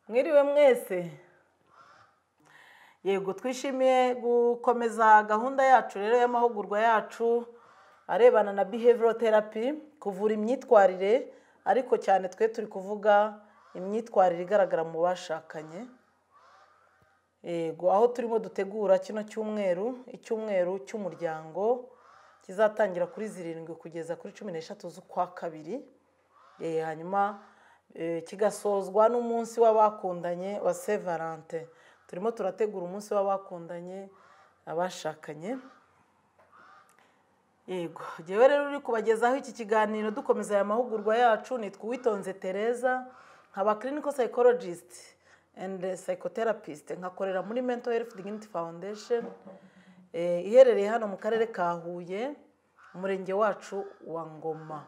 Mwiriwe mwese. Yego, twishimiye gukomeza gahunda yacu rero y'amahugurwa yacu arebana na behavioral therapy, kuvura imyitwarire, ariko cyane twe turi kuvuga imyitwarire igaragara mu bashakanye. Yego, aho turimo dutegura kino cyumweru, icyumweru cy'umuryango kizatangira kuri 7 kugeza kuri 13 z'ukwa kabiri, hanyuma kigasozwa n'umunsi w'abakundanye wa Saint Valentin. Turimo turategura umunsi w'abakundanye, abashakanye. Yego, njyewe rero uri kubagezaho iki kiganiro dukomeza aya mahugurwa yacu nitwa Uwitonze Tereza, nkaba clinical psychologist and psychotherapist, nkakorera muri Mental Health Dignity Foundation iherereye hano mu karere ka Huye, umurenge wacu wa Ngoma.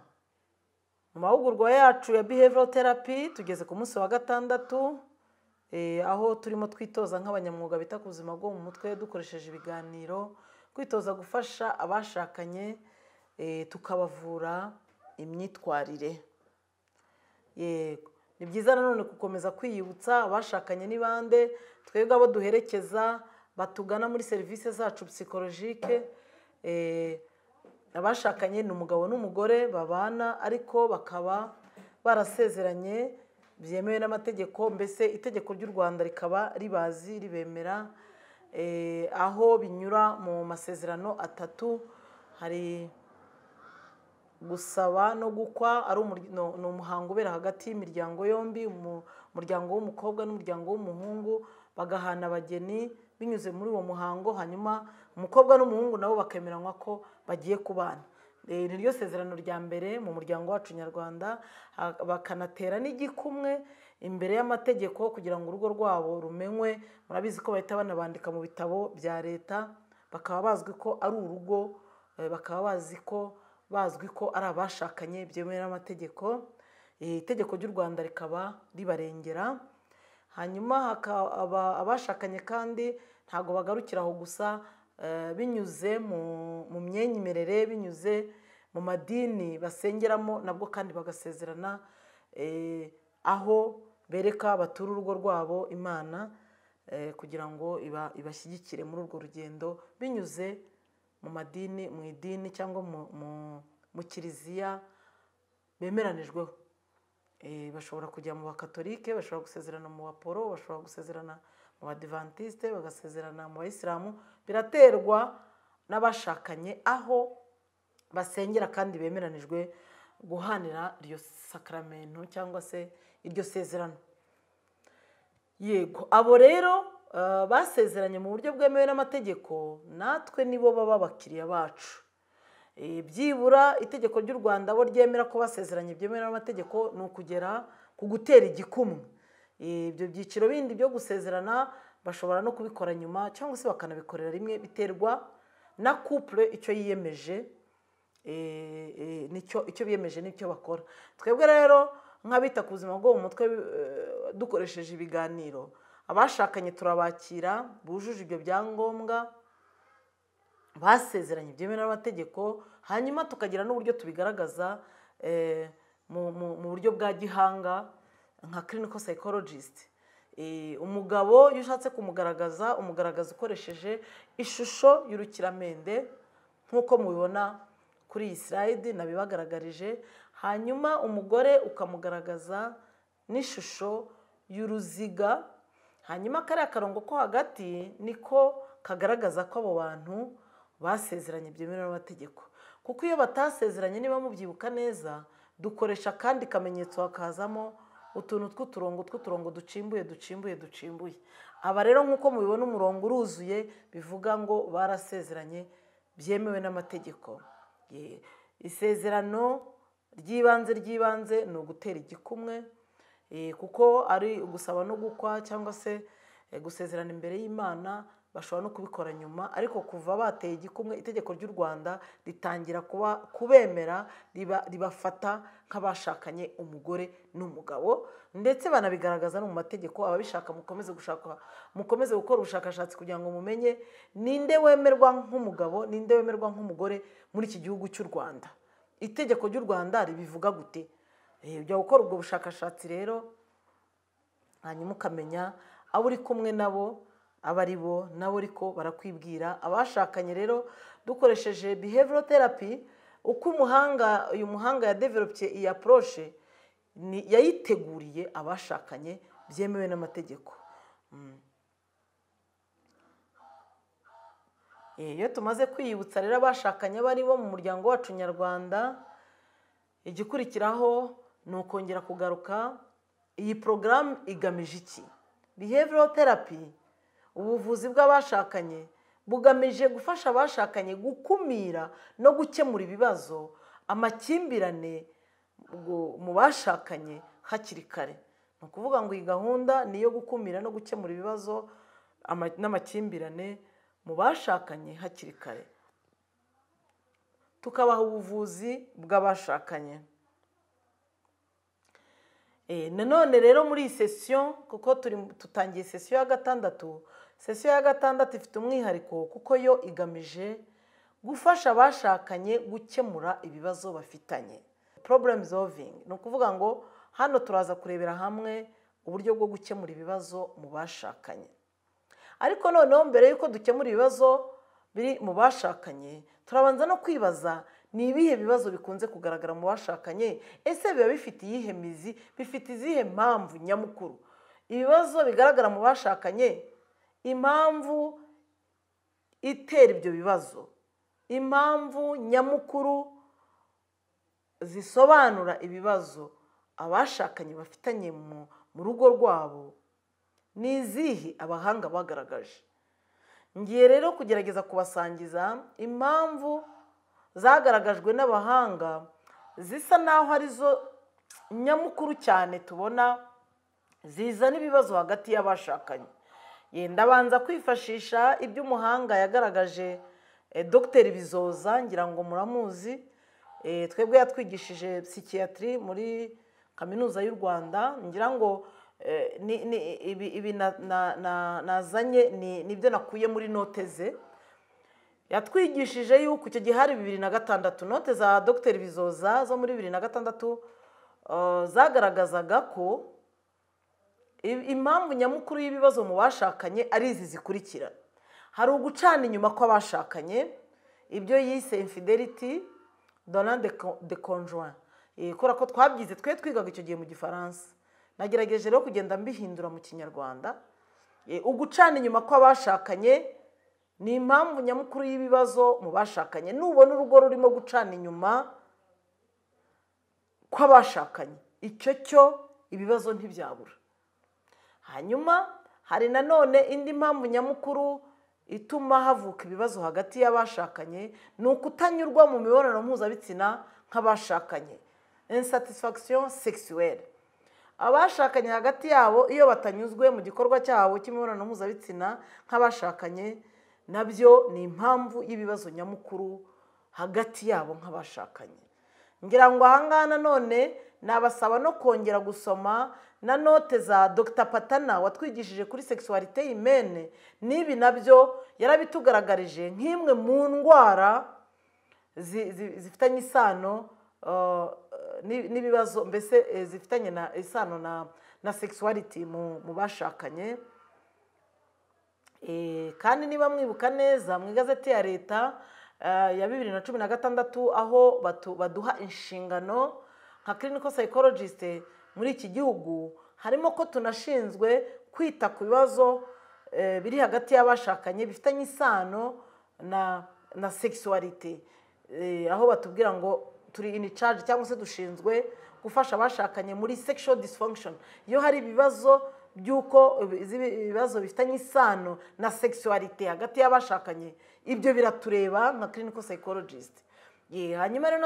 Mu mahugurwa yacu ya behavioral therapy tugeze ku munsi wa 6, aho turimo twitoza nk'abanyamwuga bita ku buzima bwo mu mutwe dukoresheje ibiganiro, kwitoza gufasha abashakanye, tukabavura imyitwarire. Yego, ni byiza nanone gukomeza kwiyibutsa abashakanye ni bande, twebwe abo duherekeza batugana muri serivisi zacu psychologique. Abashakanye ni umugabo n'umugore babana ariko bakaba barasezeranye byemewe n'amategeko, mbese itegeko ry'u Rwanda rikaba ribazi ribemera, aho binyura mu masezerano 3. Hari gusaba no gukwa, ari ni umuhango ubera hagati y'imiryango yombi, umuryango w'umukobwa n'umuryango w'umuhungu, bagahana abageni binyuze muri uwo muhango, hanyuma umukobwa n'umuhungu nabo bakemeranywa ko bagiye kubana. Ni ryo sezerano rya mbere mu muryango wacu nyarwanda, bakanatera n'igikumwe imbere y'amategeko kugira ngo urugo rwabo rumenywe. Murabizi ko bahita banabandika mu bitabo bya leta, bakaba bazwi ko ari urugo, bakaba bazwi ko ari abashakanye byemewe n'amategeko. Itegeko ry'u Rwanda rikaba ribarengera. Hanyuma abashakanye kandi ntago bagarukira aho gusa, binyuze mu myemerere, binyuze mu madini basengeramo, nabwo kandi bagasezerana, aho bereka batura urugo rwabo Imana, kugira ngo ibashyigikire muri urwo rugendo, binyuze mu madini, mu idini cyangwa mu kiliziya bemeranijweho. Bashobora kujya mu bakatolike, bashobora gusezerana mu baporo, bashobora gusezerana mu badivantiste, bagasezerana mu bayisilamu, biraterwa n'abashakanye aho basengera kandi bemeranijwe guhanira iryo sakramento cyangwa se iryo sezerano. Yego, abo rero basezeranye mu buryo bwemewe n'amategeko, natwe nibo baba abakiriya bacu. Byibura itegeko ry'u Rwanda bo ryemera ko basezeranye byemewe n'amategeko ni ukugera ku gutera igikumwe. Ibyo byiciro bindi byo gusezerana bashobora no kubikora nyuma cyangwa se bakanabikorera rimwe, biterwa na couple icyo yiyemeje, nicyo icyo biyemeje nicyo bakora. Twebwe rero nk'abita ku buzima bwo mu mutwe dukoresheje ibiganiro, abashakanye turabakira bujuje ibyo byangombwa, basezeranye byemewe n'amategeko, hanyuma tukagira n'uburyo tubigaragaza mu buryo bwa gihanga nka clinical psychologist. Umugabo iyo ushatse kumugaragaza, umugaragaza ukoresheje ishusho y'urukiramende nk'uko mubibona kuri iyi slide nabibagaragarije, hanyuma umugore ukamugaragaza n'ishusho y'uruziga, hanyuma kariya karongo ko hagati niko kagaragaza ko abo bantu basezeranye byemewe n'amategeko. Kuko iyo batasezeranye, niba mubyibuka neza, dukoresha kandi kamenyetso hakazamo utuntu tw'uturongo ducimbuye ducimbuye ducimbuye. Aba rero nk'uko mubibona umurongo uruzuye, bivuga ngo barasezeranye byemewe n'amategeko. Isezerano ry'ibanze ni ugutera igikumwe, kuko ari ugusaba no gukwa cyangwa se gusezerana imbere y'Imana, bashobora no kubikora nyuma, ariko kuva bateye igikumwe itegeko ry'u Rwanda ritangira kubemera, ribafata nk'abashakanye umugore n'umugabo, ndetse banabigaragaza no mu mategeko. Ababishaka mukomeze gushaka, mukomeze gukora ubushakashatsi kugira ngo mumenye ninde wemerwa nk'umugabo, ninde wemerwa nk'umugore muri iki gihugu cy'u Rwanda. Itegeko ry'u Rwanda ribivuga gute? Ujya gukora ubwo bushakashatsi rero Hanyuma ukamenya abo uri kumwe nabo aba ari bo, nabo ariko barakwibwira. Abashakanye rero dukoresheje behavioral therapy, uko umuhanga uyu muhanga yadevelopye iyi approche, ni yayiteguriye abashakanye byemewe n'amategeko. Iyo tumaze kwiyibutsa rero abashakanye bari bo mu muryango wacu nyarwanda, igikurikiraho ni ukongera kugaruka iyi porogaramu igamije iki? Behavioral therapy, ubuvuzi bw'abashakanye, bugamije gufasha abashakanye gukumira no gukemura ibibazo, amakimbirane mu bashakanye hakiri kare. Ni ukuvuga ngo iyi gahunda ni iyo gukumira no gukemura ibibazo n'amakimbirane mu bashakanye hakiri kare, tukabaha ubuvuzi bw'abashakanye. Nanone rero muri iyi sesiyo, kuko tutangiye sesiyo ya gatandatu, sesiyo ya gatandatu ifite umwihariko kuko yo igamije gufasha abashakanye gukemura ibibazo bafitanye, problem solving. Ni ukuvuga ngo hano turaza kurebera hamwe uburyo bwo gukemura ibibazo mu bashakanye. Ariko noneho mbere y'uko dukemura ibibazo biri mu bashakanye, turabanza no kwibaza ni ibihe bibazo bikunze kugaragara mu bashakanye, ese biba bifite iyihe mizi, bifite izihe mpamvu nyamukuru? Ibibazo bigaragara mu bashakanye, impamvu itera ibyo bibazo, impamvu nyamukuru zisobanura ibibazo abashakanye bafitanye mu rugo rwabo ni izihe abahanga bagaragaje? Ngiye rero kugerageza kubasangiza impamvu zagaragajwe n'abahanga zisa naho arizo nyamukuru cyane tubona zizana ibibazo hagati y'abashakanye. Ndabanza kwifashisha ibyo umuhanga yagaragaje, Dr Bizoza, ngira ngo muramuzi, twebwe yatwigishije psychiatry muri Kaminuza y'u Rwanda. Ngira ngo ibi nazanye nibyo nakuye muri note ze. Yatwigishije yuko icyo gihe hari 2006, note za Dr Bizoza zo muri 2006 zagaragazaga ko impamvu nyamukuru y'ibibazo mu bashakanye ari izi zikurikira. Hari ugucana inyuma kw'abashakanye, ibyo yise infidelity donnant de conjoint. Kubera ko twabyize twe twigaga icyo gihe mu Gifaransa, nagerageje rero kugenda mbihindura mu Kinyarwanda. Ugucana inyuma kw'abashakanye ni impamvu nyamukuru y'ibibazo mu bashakanye. Nubona urugo rurimo gucana inyuma kw'abashakanye, icyo cyo ibibazo ntibyabura. Hanyuma hari nanone indi mpamvu nyamukuru ituma havuka ibibazo hagati y'abashakanye, ni ukutanyurwa mu mibonano mpuzabitsina nk'abashakanye, insatisfaction sexuelle. Abashakanye hagati yabo iyo batanyuzwe mu gikorwa cyabo cy'imibonano mpuzabitsina nk'abashakanye, nabyo ni impamvu y'ibibazo nyamukuru hagati yabo nk'abashakanye. Ngira ngo ahangaha nanone nabasaba no kongera gusoma na note za Dr Patana watwigishije kuri sexualité humaine. N'ibi nabyo yarabitugaragarije nk'imwe mu ndwara zifitanye isano n'ibibazo, mbese zifitanye na isano na sexuality mu bashakanye. Kandi niba mwibuka neza mu igazeti ya leta ya 2016, aho baduha inshingano nka clinical psychologist muri iki gihugu, harimo ko tunashinzwe kwita ku bibazo biri hagati y'abashakanye bifitanye isano na sexualité, aho batubwira ngo turi in charge cyangwa se dushinzwe gufasha abashakanye muri sexual dysfunction. Iyo hari ibibazo by'uko ibibazo bifitanye isano na sexualité hagati y'abashakanye, ibyo biratureba nka clinical psychologist. Hanyuma rero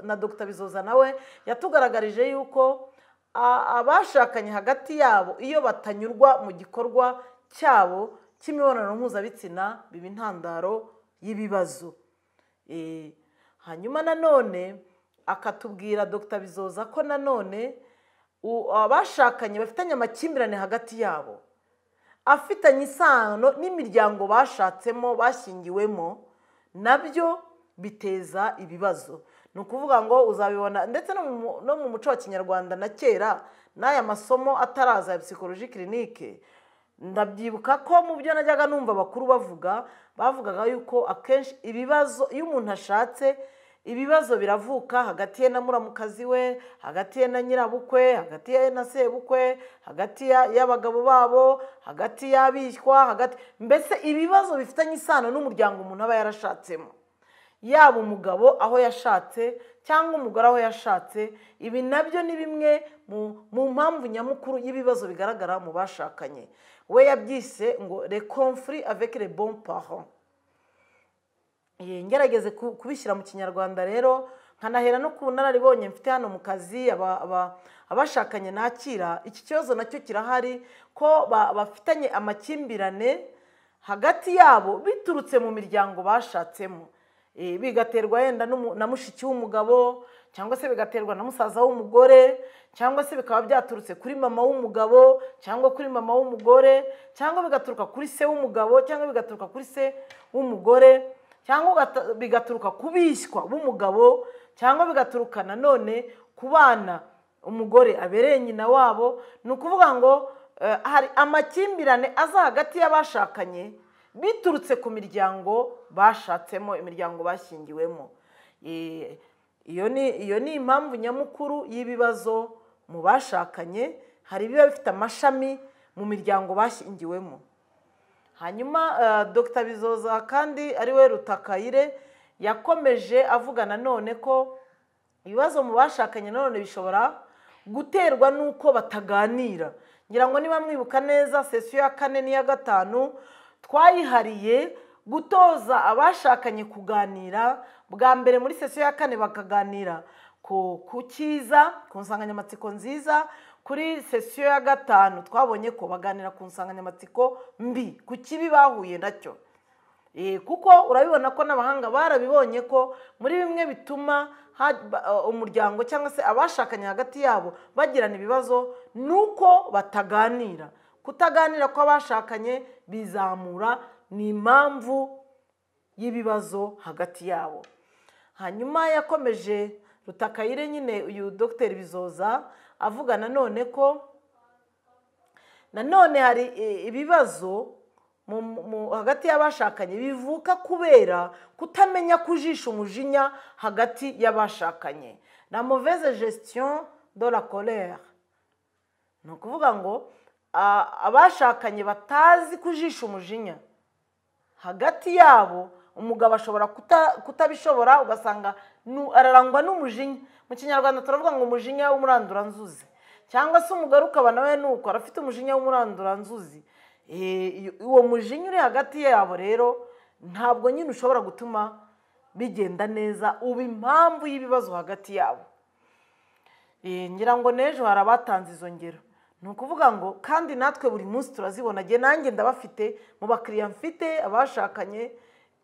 na Dr Bizoza nawe yatugaragarije yuko abashakanye hagati yabo iyo batanyurwa mu gikorwa cyabo cy'imibonano mpuzabitsina biba intandaro y'ibibazo. Hanyuma nanone akatubwira Dr Bizoza ko nanone abashakanye bafitanye amakimbirane hagati yabo afitanye isano n'imiryango bashatsemo bashyingiwemo, nabyo biteza ibibazo. Ni ukuvuga ngo uzabibona ndetse no mu muco wa kinyarwanda na kera, n'aya masomo ataraza ya psychologie clinique. Ndabyibuka ko mu byo najyaga numva abakuru bavuga, bavugaga yuko akenshi ibibazo iyo umuntu ashatse, ibibazo biravuka hagati ye na muramukazi we, hagati ye na nyirabukwe, hagati ye na sebukwe, hagati y'abagabo babo, hagati y'abishywa, hagati mbese ibibazo bifitanye isano n'umuryango umuntu aba yarashatsemo, yaba umugabo aho yashatse cyangwa umugore aho yashatse. Ibi nabyo ni bimwe mu mpamvu nyamukuru y'ibibazo bigaragara mu bashakanye. We yabyise ngo les conflits avec les bons parents. Ngerageze kubishyira mu kinyarwanda rero, nkanahera no ku nararibonye mfite hano mu kazi, abashakanye nakira, iki kibazo nacyo kirahari ko bafitanye amakimbirane hagati yabo biturutse mu miryango bashatsemo. Bigaterwa yenda na mushiki w'umugabo, cyangwa se bigaterwa na musaza w'umugore, cyangwa se bikaba byaturutse kuri mama w'umugabo cyangwa kuri mama w'umugore, cyangwa bigaturuka kuri se w'umugabo cyangwa bigaturuka kuri se w'umugore, cyangwa bigaturuka ku bishywa b'umugabo, cyangwa bigaturuka nanone ku bana umugore abereye nyina wabo. Ni ukuvuga ngo hari amakimbirane aza hagati y'abashakanye biturutse ku miryango bashatsemo, imiryango bashyingiwemo. Iyo ni impamvu nyamukuru y'ibibazo mu bashakanye. Hari ibiba bifite amashami mu miryango bashyingiwemo. Hanyuma Dr Bizoza kandi ari we Rutakayire yakomeje avuga nanone ko ibibazo mu bashakanye nanone bishobora guterwa n'uko bataganira. Ngira ngo niba mwibuka neza sesiyo ya 4 n'iya 5 twayihariye gutoza abashakanye kuganira. Bwa mbere muri sesiyo ya 4 bakaganira ku cyiza, ku nsanganyamatsiko nziza. Kuri sesiyo ya 5 twabonye ko baganira ku nsanganyamatsiko mbi, ku kibi bahuye nacyo. Kuko urabibona ko n'abahanga barabibonye ko muri bimwe bituma umuryango cyangwa se abashakanye hagati yabo bagirana ibibazo nuko bataganira. Kutaganira kw'abashakanye bizamura ni impamvu y'ibibazo hagati yabo. Hanyuma yakomeje Rutakayire nyine uyu Dr Bizoza avuga nanone ko nanone hari ibibazo hagati y'abashakanye bivuka kubera kutamenya kujisha umujinya hagati y'abashakanye, la mauvaise gestion de la colère. Ni ukuvuga ngo abashakanye batazi kujisha umujinya hagati yabo, umugabo ashobora kutabishobora, ugasanga ararangwa n'umujinya. Mu kinyarwanda turavuga ngo umujinya w'umuranduranzuzi, cyangwa se umugore ukaba nawe nuko arafite umujinya w'umuranduranzuzi. Uwo mujinya uri hagati yabo rero ntabwo nyine ushobora gutuma bigenda neza, uba impamvu y'ibibazo hagati yabo. Ngira ngo n'ejo hari abatanze izo ngero. Ni ukuvuga ngo kandi natwe buri munsi turazibona, njye nanjye ndabafite mu bakiriya mfite abashakanye,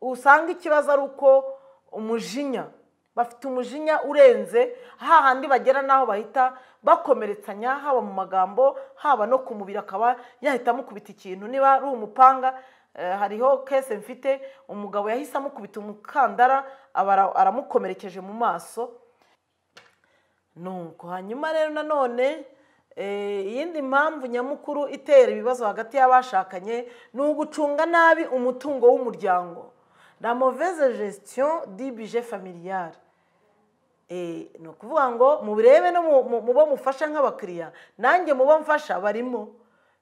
usanga ikibazo ari uko umujinya, bafite umujinya urenze hahandi bagera naho bahita bakomeretsanya, haba mu magambo haba no ku mubiri, akaba yahita amukubita ikintu niba ari umupanga. Hariho kese mfite umugabo yahise amukubita umukandara aramukomerekeje mu maso. Nuko hanyuma rero nanone iyindi mpamvu nyamukuru itera ibibazo hagati y'abashakanye ni ugucunga nabi umutungo w'umuryango, la mauvaise gestion du budget familial. Ni ukuvuga ngo mubirebe no mubo mufasha nk'abakiriya, nanjye mubo mfasha barimo.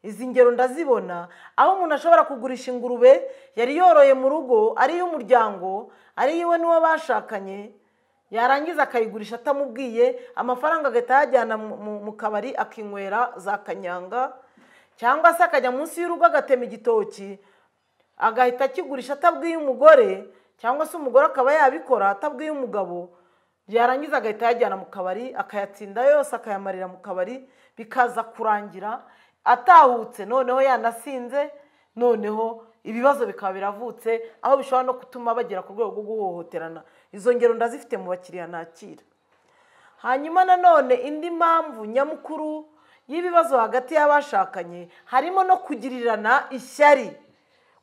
Izi ngero ndazibona, aho umuntu ashobora kugurisha ingurube yari yoroye mu rugo ari iy'umuryango, ari iwe n'uwo bashakanye, yarangiza akayigurisha atamubwiye, amafaranga agahita ayajyana mu kabari akinywera za kanyanga, cyangwa se akajya munsi y'urugo agatema igitoki agahita akigurisha atabwiye umugore, cyangwa se umugore akaba yabikora atabwiye umugabo, yarangiza agahita ayajyana mu kabari akayatsinda yose akayamarira mu kabari, bikaza kurangira atahutse noneho yanasinze, noneho ibibazo bikaba biravutse, aho bishobora no gutuma bagera ku rwego rwo guhohoterana. Izo ngero ndazifite mu bakiriya nakira. Hanyuma nanone indi mpamvu nyamukuru y'ibibazo hagati y'abashakanye harimo no kugirirana ishyari,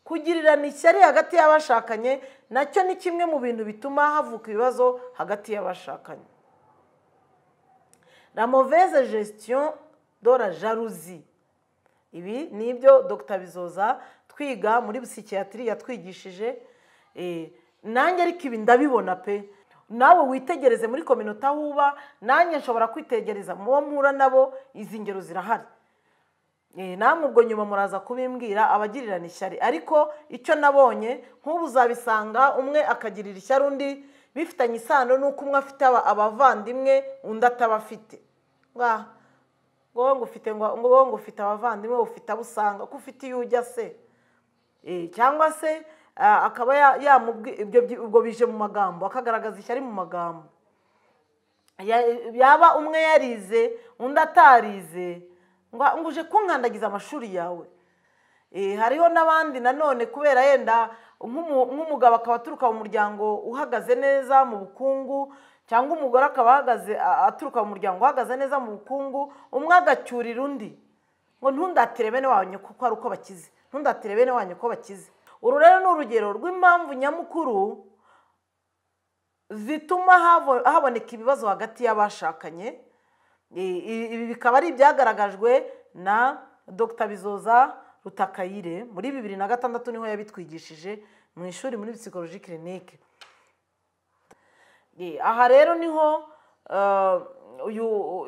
Kugirirana ishyari hagati y'abashakanye nacyo ni kimwe mu bintu bituma havuka ibibazo hagati y'abashakanye. La mauvaise gestion de la jalousie. Ibi ni ibyo Dr Bizoza twiga muri psychiatrie yatwigishije. Nanjye ariko ibi ndabibona pe. Nawe witegereze muri communauté aho uba, nanjye nshobora kwitegereza mu bo mpura nabo, izi ngero zirahari. Namwe ubwo nyuma muraza kubimbwira abagirirana ishyari. Ariko icyo nabonye, nk'ubu uzabisanga umwe akagirira ishyari undi bifitanye isano n'uko umwe afite abavandimwe undi atabafite. Ngo ufite ngo ufite abavandimwe, ufite abo usanga, ko ufite iyo ujya se. Cyangwa se akaba yamubwi ubwo bije mu magambo, akagaragaza ishyari mu magambo. Yaba umwe yarize undi atarize, ngo uje kunkandagiza amashuri yawe. Hariho n'abandi nanone kubera yenda nk'umugabo akaba aturuka mu muryango uhagaze neza mu bukungu, cyangwa umugore akaba ahagaze aturuka mu muryango uhagaze neza mu bukungu, umwe agacyurira undi ngo ntundatire bene wanyu kuko ari uko bakize, ntundatire bene wanyu ko bakize. Uru rero ni urugero rw'impamvu nyamukuru zituma haboneka ibibazo hagati y'abashakanye. Ibi bikaba ari ibyagaragajwe na Dr Bizoza Rutakayire muri 2006, niho yabitwigishije mu ishuri muri psychologie clinique. Aha rero niho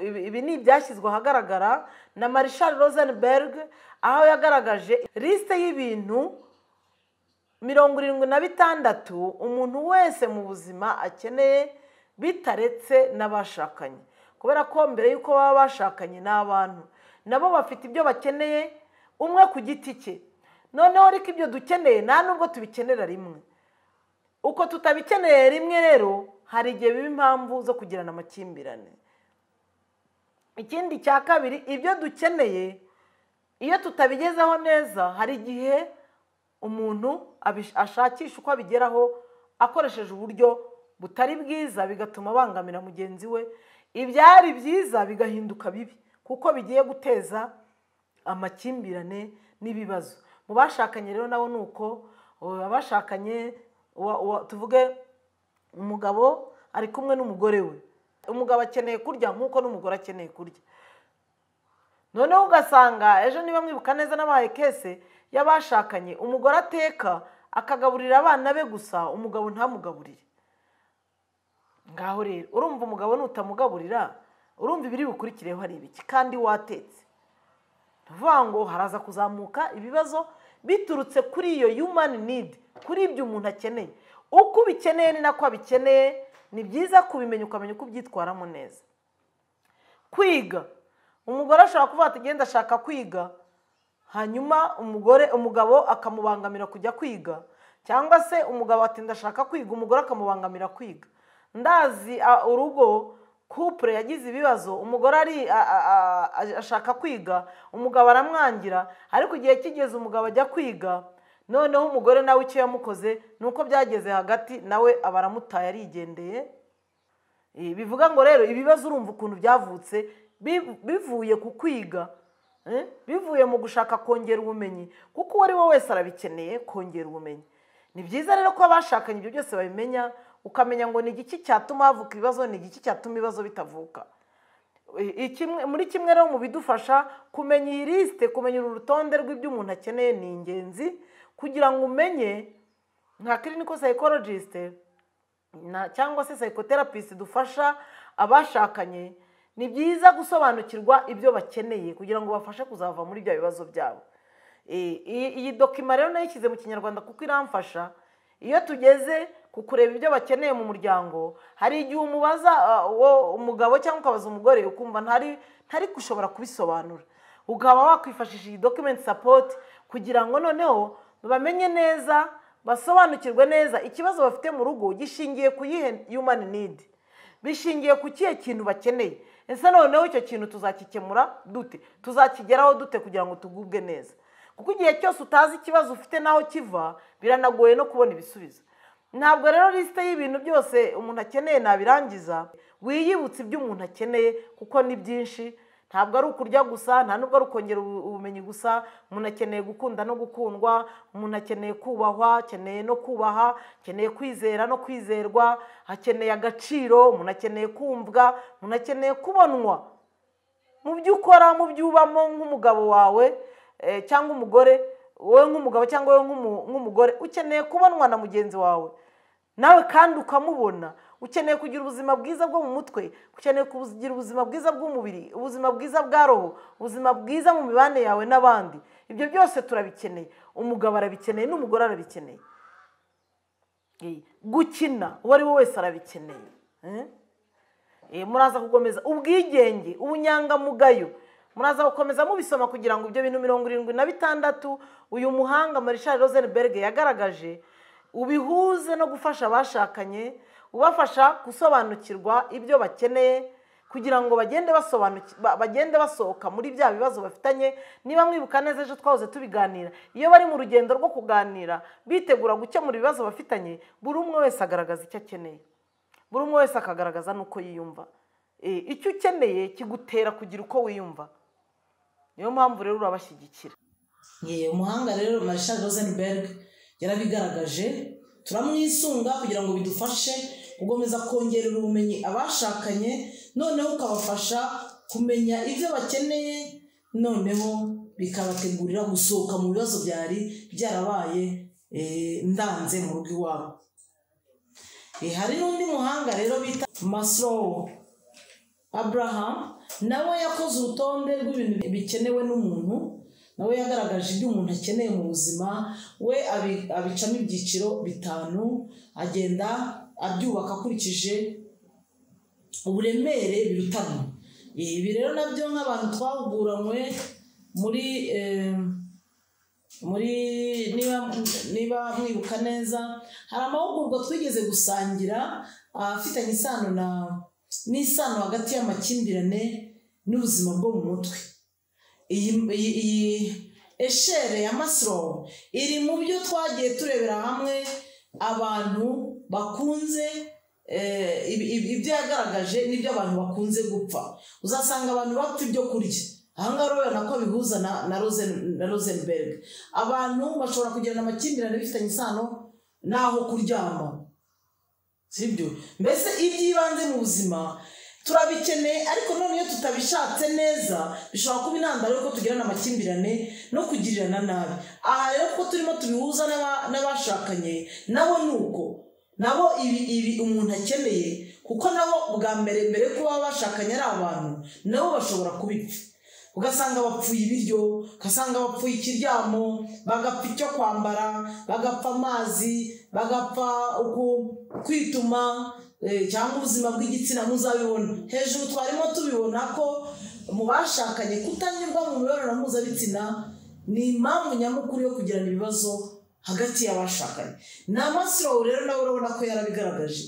ibi ni ibyashyizwe ahagaragara na Marshall Rosenberg, aho yagaragaje liste y'ibintu 76 umuntu wese mu buzima akeneye bitaretse n'abashakanye. Kubera ko mbere yuko baba bashakanye n'abantu nabo bafite ibyo bakeneye umwe ku giti cye. Noneho ariko ibyo dukeneye nta nubwo tubikenera rimwe. Uko tutabikeneye rimwe rero hari igihe biba impamvu zo kugirana amakimbirane. Ikindi cya kabiri, ibyo dukeneye iyo tutabigezeho neza hari igihe umuntu ashakisha uko abigeraho akoresheje uburyo butari bwiza, bigatuma abangamira mugenzi we. Ibyari byiza bigahinduka bibi kuko bigiye guteza amakimbirane n'ibibazo mu bashakanye. Rero nabo nuko abashakanye, tuvuge umugabo ari kumwe n'umugore we, umugabo akeneye kurya nk'uko n'umugore akeneye kurya. Noneho ugasanga ejo niba mwibuka neza n'abahaye kese y'abashakanye, umugore ateka akagaburira abana be gusa, umugabo ntamugaburire. Ngaho rero urumva umugabo nutamugaburira, urumva ibiri bukurikireho hari ibiki kandi watetse. Tuvuga ngo haraza kuzamuka ibibazo biturutse kuri iyo human need, kuri ibyo umuntu akeneye. Uko ubikeneye ni nako abikeneye. Ni byiza kubimenya ukamenya uko ubyitwaramo neza. Kwiga, umugore ashobora kuvuga ati genda ashaka kwiga, hanyuma umugabo akamubangamira kujya kwiga, cyangwa se umugabo ati ndashaka kwiga, umugore akamubangamira kwiga. Ndazi urugo couple yagize ibibazo, umugore ari ashaka kwiga, umugabo aramwangira, ariko igihe kigeze umugabo ajya kwiga, noneho umugore nawe icyo yamukoze nuko byageze hagati nawe abaramutaye arigendeye. Bivuga ngo rero ibibazo urumva ukuntu byavutse bivuye ku kwiga, bivuye mu gushaka kongera ubumenyi, kuko uwo ari we wese arabikeneye kongera ubumenyi. Ni byiza rero ko abashakanye ibyo byose babimenya, ukamenya ngo ni igiki cyatuma havuka ibibazo, ni igiki cyatuma ibibazo bitavuka. Muri kimwe rero mu bidufasha kumenya iyi liste, kumenya uru rutonde rw'ibyo umuntu akeneye ni ingenzi, kugira ngo umenye nka clinical psychologist cyangwa se psychotherapist dufasha abashakanye, ni byiza gusobanukirwa ibyo bakeneye kugira ngo bafashe kuzava muri bya bibazo byabo. Iyi document rero nayishyize mu Kinyarwanda kuko iramfasha. Iyo tugeze ku kureba ibyo bakeneye mu muryango, hari igihe umubaza umugabo cyangwa ukabaza umugore ukumva ntari gushobora kubisobanura, ukaba wakwifashisha iyi document support kugira ngo noneho bamenye neza, basobanukirwe neza ikibazo bafite mu rugo gishingiye ku yihe human need, bishingiye ku kihe kintu bakeneye. Ese noneho icyo kintu tuzakikemura dute, tuzakigeraho dute kugira ngo tugubwe neza? Kuko igihe cyose utazi ikibazo ufite naho kiva, biranagoye no kubona ibisubizo. Ntabwo rero liste y'ibintu byose umuntu akeneye nabirangiza, wiyibutse ibyo umuntu akeneye kuko ni byinshi. Ntabwo ari ukurya gusa, nta nubwo ari ukongera ubumenyi gusa. Umuntu akeneye gukunda no gukundwa, umuntu akeneye kubahwa, akeneye no kubaha, akeneye kwizera no kwizerwa, akeneye agaciro, umuntu akeneye kumvwa, umuntu akeneye kubonwa. Mu byo ukora, mu byo ubamo nk'umugabo wawe cyangwa umugore, wowe nk'umugabo cyangwa wowe nk'umugore, ukeneye kubonwa na mugenzi wawe, nawe kandi ukamubona. Ukeneye kugira ubuzima bwiza bwo mu mutwe, ukeneye kugira ubuzima bwiza bw'umubiri, ubuzima bwiza bwa roho, ubuzima bwiza mu mibanire yawe n'abandi. Ibyo byose turabikeneye. Umugabo arabikeneye n'umugore arabikeneye. Gukina uwo ari we wese arabikeneye. Muraza gukomeza ubwigenge, ubunyangamugayo, muraza gukomeza mubisoma kugira ngo ibyo bintu 76 uyu muhanga Marshall Rosenberg yagaragaje ubihuze no gufasha abashakanye, ubafasha gusobanukirwa ibyo bakeneye kugira ngo bagende basohoka muri bya bibazo bafitanye. Niba mwibuka neza ejo twahoze tubiganira, iyo bari mu rugendo rwo kuganira bitegura gukemura ibibazo bafitanye, buri umwe wese agaragaza icyo akeneye, buri umwe wese akagaragaza n'uko yiyumva. Icyo ukeneye kigutera kugira uko wiyumva, niyo mpamvu rero urabashyigikira. Umuhanga rero Marshall Rosenberg yarabigaragaje, turamwisunga kugira ngo bidufashe gukomeza kongerera ubumenyi abashakanye, noneho ukabafasha kumenya ibyo bakeneye, noneho bikabategurira gusohoka mu bibazo byari byarabaye ndanze mu rugo iwabo. Hari n'undi muhanga rero bita Maslow Abraham, nawe yakoze urutonde rw'ibintu bikenewe n'umuntu, nawe yagaragaje ibyo umuntu akeneye mu buzima, we abicamo ibyiciro 5, agenda abyubaka akurikije uburemere birutanwa. Ibi rero nabyo nk'abantu twahuguranywe muri niba mwibuka neza, hari amahugurwa twigeze gusangira afitanye isano n'isano hagati y'amakimbirane n'ubuzima bwo mu mutwe. Iyi eshere ya Maslow iri mu byo twagiye turebera hamwe abantu bakunze, ibyo yagaragaje n'ibyo abantu bakunze gupfa. Uzasanga abantu bapfa ibyo kurya. Ahangaha urabona ko bihuza na Rosenberg. Abantu bashobora kugirana amakimbirane bifitanye isano n'aho kuryama, sibyo? Mbese iby'ibanze mu buzima turabikeneye, ariko none iyo tutabishatse neza bishobora kuba intandaro y'uko tugirana amakimbirane no kugirirana nabi. Aha rero kuko turimo tubihuza n'abashakanye, nabo ni uko nabo ibi umuntu akeneye, kuko nabo bwa mbere mbere yo kuba bashakanye ari abantu, nabo bashobora kubipfa. Ugasanga bapfuye ibiryo, ugasanga bapfuye ikiryamo, bagapfa icyo kwambara, bagapfa amazi, bagapfa kwituma, cyangwa ubuzima bw'igitsina. Muzabibona hejuru twarimo tubibona ko mu bashakanye kutanyurwa mu mibonano mpuzabitsina ni impamvu nyamukuru yo kugirana ibibazo hagati y'abashakanye. Na Maslow rero nawe urabona ko yarabigaragaje.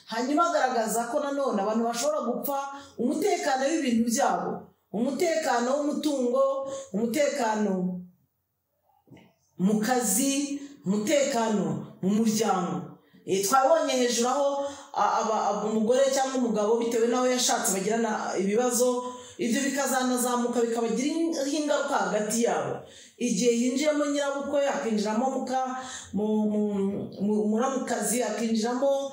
Hanyuma agaragaza ko nanone abantu bashobora gupfa umutekano w'ibintu byabo, umutekano w'umutungo, umutekano mu kazi, umutekano mu muryango. Twabonye hejuru aho umugore cyangwa umugabo bitewe n'aho yashatse bagirana ibibazo, ibyo bikazanazamuka bikabagira ingaruka hagati yabo. Igihe yinjiyemo nyirabukwe, akinjiramo muramukazi, akinjiramo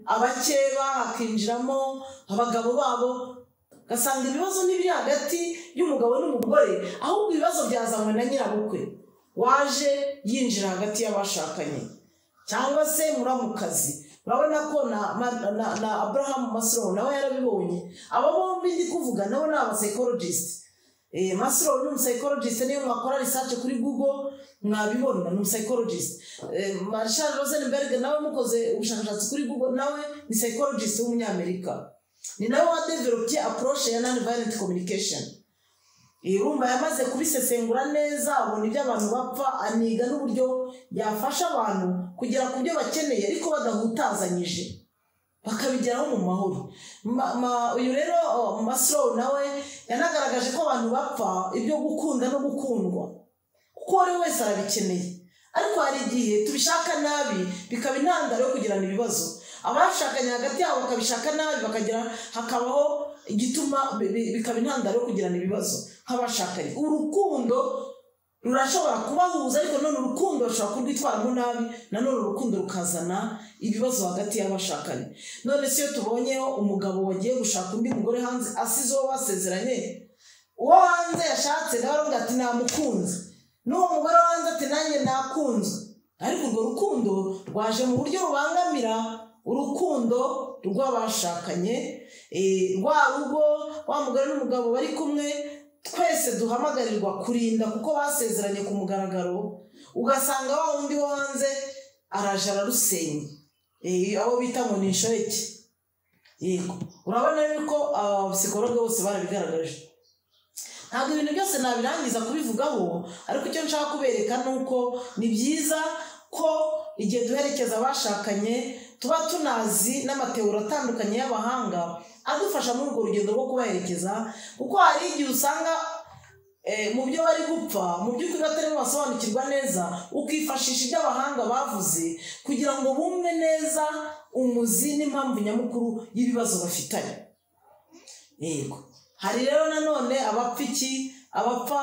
abakeba, akinjiramo abagabo babo, ugasanga ibibazo n'ibiri hagati y'umugabo n'umugore, ahubwo ibibazo byazanywe na nyirabukwe waje yinjira hagati y'abashakanye cyangwa se muramukazi. Urabona ko na Abraham Maslow nawe yarabibonye. Abo bombi ndi kuvuga nabo ni aba psychologist. Maslow ni umupsychologist, niyo mwakora research kuri Google mwabibona, ni umupsychologist. Marshall Rosenberg nawe mukoze ubushakashatsi kuri Google, nawe ni psychologist w'umunyamerika. Ni nawe wadevelopye approach ya non-violent communication. Urumva yamaze kubisesengura neza, abona ibyo abantu bapfa, aniga n'uburyo yafasha abantu kugera ku byo bakeneye ariko badahutazanyije, bakabigeraho mu mahoro. Uyu rero Maslow nawe yanagaragaje ko abantu bapfa ibyo gukunda no gukundwa, kuko uwo ari we wese arabikeneye, ariko hari igihe tubishaka nabi bikaba intandaro yo kugirana ibibazo. Abashakanye hagati yabo bakabishaka nabi, bakagira hakabaho igituma bikaba intandaro yo kugirana ibibazo nk'abashakanye. Urukundo rurashobora kubahuza, ariko none urukundo bashobora kurwitwaramo nabi, nanone urukundo rukazana ibibazo hagati y'abashakanye. None se iyo tubonyeho umugabo wagiye gushaka undi mugore hanze asize uwo basezeranye, uwo hanze yashatse nawe aravuga ati namukunze, n'uwo mugore wo hanze ati nanjye nakunzwe, ariko urwo rukundo rwaje mu buryo rubangamira urukundo rw'abashakanye. Rwa rugo wa mugore n'umugabo bari kumwe, twese duhamagarirwa kurinda kuko basezeranye ku mugaragaro, ugasanga wa wundi wo hanze araje ararusenya, abo bita ngo ni inshoreke. Yego, urabona yuko abapsikologe bose barabigaragaje. Ntabwo ibintu byose nabirangiza kubivugaho, ariko icyo nshaka kubereka ni uko ni byiza ko igihe duherekeza abashakanye tuba tunazi n'amateuro atandukanye y'abahanga adufasha muri urwo rugendo rwo kubaherekeza, kuko hari igihe usanga mu byo bari gupfa mu by'ukuri batarimo basobanukirwa neza, ukifashisha ibyo abahanga bavuze kugira ngo bumve neza umuzi n'impamvu nyamukuru y'ibibazo bafitanye. Yego, hari rero nanone abapfa iki, abapfa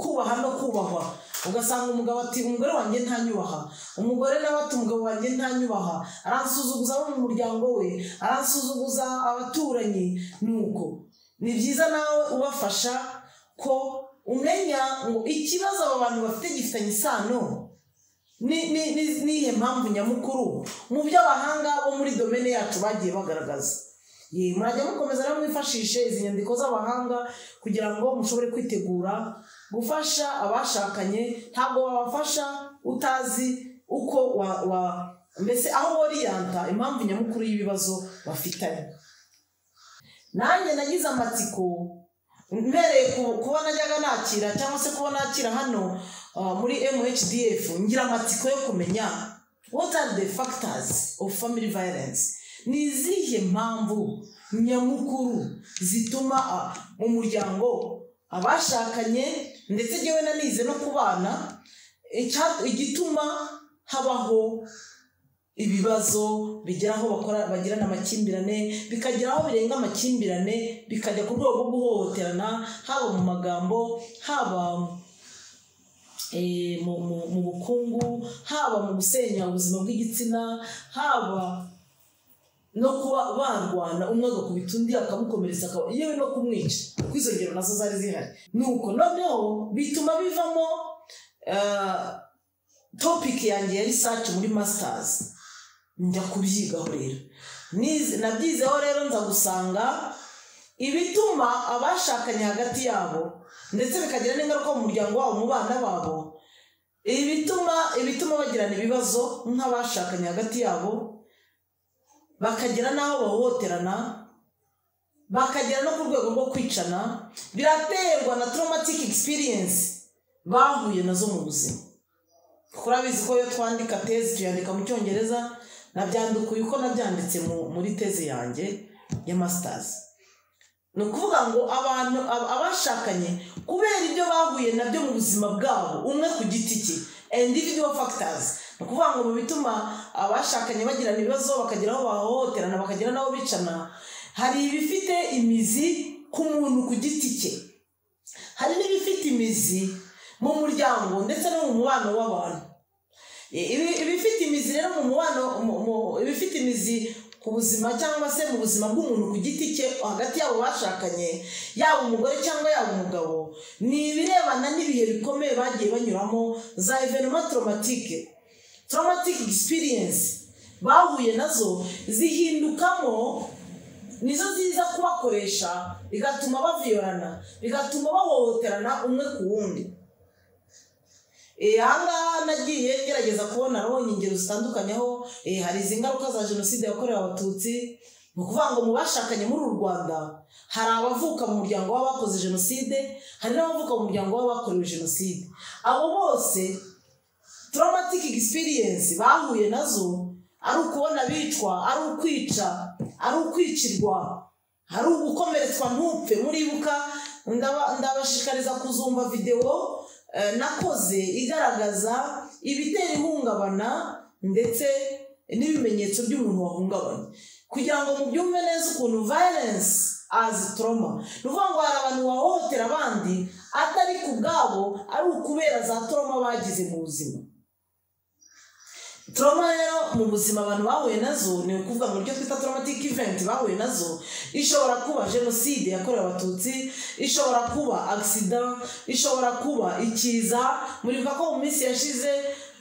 kubaha no kubahwa. Ugasanga umugabo ati umugore wanjye ntanyubaha, umugore nawe ati umugabo wanjye ntanyubaha, aransuzuguza abo mu muryango we, aransuzuguza abaturanyi. Nuko ni byiza nawe ubafasha ko umenya ngo ikibazo aba bantu bafite gifitanye isano n'iyihe mpamvu nyamukuru mu byo abahanga bo muri domene yacu bagiye bagaragaza. Murajya mukomeza rero mwifashishe izi nyandiko z'abahanga kugira ngo mushobore kwitegura gufasha abashakanye. Ntabwo wabafasha utazi uko mbese aho woriyanta impamvu nyamukuru y'ibibazo bafitanye. Nanjye nagize amatsiko mpereye kuba najyaga nakira cyangwa se kuba nakira hano muri MHDF, ngira amatsiko yo kumenya what are the factors of family violence, ni izihe mpamvu nyamukuru zituma mu muryango abashakanye, ndetse njyewe nanize no kubana, igituma habaho ibibazo bigeraho bakora bagirana amakimbirane, bikageraho birenga amakimbirane bikajya ku rwego rwo guhohoterana, haba mu magambo, haba mu bukungu, haba mu gusenya ubuzima bw'igitsina, haba no kuba barwana umwe agakubita undi akamukomeretsa, yewe no kumwica, kuko izo ngero nazo zari zihari. Nuko noneho bituma bivamo topic yanjye ya research muri masters, njya kubyigaho rero. Nabyizeho rero nza gusanga ibituma abashakanye hagati yabo ndetse bikagira n'ingaruka mu muryango wabo, mu bana babo, ibituma bagirana ibibazo nk'abashakanye hagati yabo, bakagera n'aho bahohoterana, bakagera no ku rwego rwo kwicana, biraterwa na traumatic experience bahuye nazo mu buzima. Urabizi ko iyo twandika tezi tuyandika mu Cyongereza, nabyandukuye uko nabyanditse muri tezi yanjye ya masters. Ni ukuvuga ngo abantu abashakanye kubera ibyo bahuye nabyo mu buzima bwabo, umwe ku giti cye, individual factors, ni ukuvuga ngo mu bituma abashakanye bagirana ibibazo, bakagera aho bahohoterana, bakagera n'aho bicana, hari ibifite imizi ku muntu ku giti cye, hari n'ibifite imizi mu muryango ndetse no mu mubano w'abantu. Ibifite imizi rero mu mubano, ibifite imizi ku buzima cyangwa se mu buzima bw'umuntu ku giti cye hagati yabo bashakanye, yaba umugore cyangwa yaba umugabo, ni ibirebana n'ibihe bikomeye bagiye banyuramo, za événement traumatique, traumatic experience bahuye nazo zihindukamo, nizo ziza kubakoresha, bigatuma baviyorana, bigatuma bahohoterana umwe ku wundi. Ahangaha nagiye ngerageza kubona nabonye ingero zitandukanye aho hari izi ngaruka za jenoside yakorewe Abatutsi. Ni ukuvuga ngo mu bashakanye muri uru Rwanda hari abavuka mu muryango w'abakoze jenoside, hari n'abavuka mu muryango w'abakorewe jenoside. Abo bose traumatic experience bahuye nazo, ari ukubona bicwa, ari ukwica, ari ukwicirwa, ari ugukomeretswa ntupfe. Muribuka, ndabashishikariza kuzumva videwo nakoze igaragaza ibitera ihungabana ndetse n'ibimenyetso by'umuntu wahungabanye. Kugira ngo mubyumve neza ukuntu violence as trauma, ni ukuvuga ngo hari abantu bahohotera abandi atari ku bwabo, ari ukubera za trauma bagize mu buzima. Trauma rero mu buzima abantu bahuye nazo, ni ukuvuga mu buryo twita traumatic event bahuye nazo, ishobora kuba jenoside yakorewe Abatutsi, ishobora kuba accident, ishobora kuba ikiza. Muribuka ko mu minsi yashize,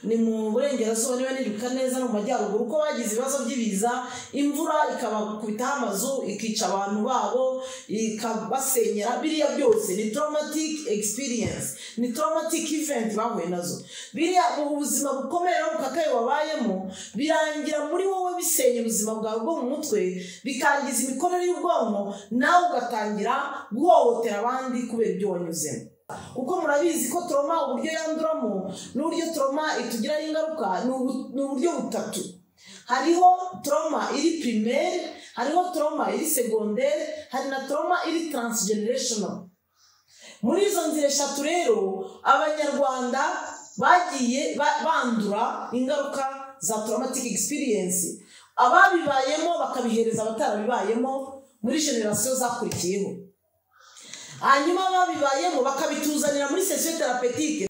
ni mu burengerazuba niba nibuka neza, no mu majyaruguru, ko bagize ibibazo by'ibiza, imvura ikabakubitaho amazu, ikica abantu babo, ikabasenyera. Biriya byose ni traumatic experience, ni traumatic event bahuye nazo. Biriya ubuzima bukomeye rero bukakaye wabayemo, birangira muri wowe bisenya ubuzima bwawe bwo mu mutwe, bikangiza imikorere y'ubwonko, nawe ugatangira guhohotera abandi kubera ibyo wanyuzemo. Kuko murabizi ko trauma uburyo yanduramo n'uburyo trauma itugiraho ingaruka ni uburyo butatu: hariho trauma iri primaire, hariho trauma iri secondaire, hari na trauma iri transgenerational. Muri izo nzira eshatu rero, Abanyarwanda bagiye bandura ingaruka za traumatic experience, ababibayemo bakabihereza abatarabibayemo muri génération zakurikiyeho, hanyuma ababibayemo bakabituzanira muri session thérapeutique.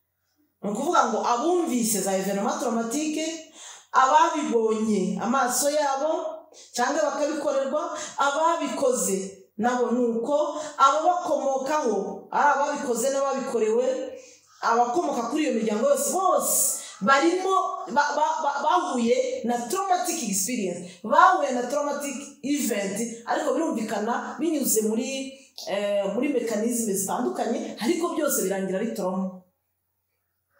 Ni ukuvuga ngo abumvise za événements traumatiques, ababibonye amaso yabo cyangwa bakabikorerwa, ababikoze nabo ni uko, ababakomokaho ari ababikoze n'ababikorewe, abakomoka kuri iyo miryango yose, bose barimo bahuye na traumatic experience, bahuye na traumatic event. Ariko birumvikana binyuze muri mécanismes zitandukanye, ariko byose birangira ari trauma,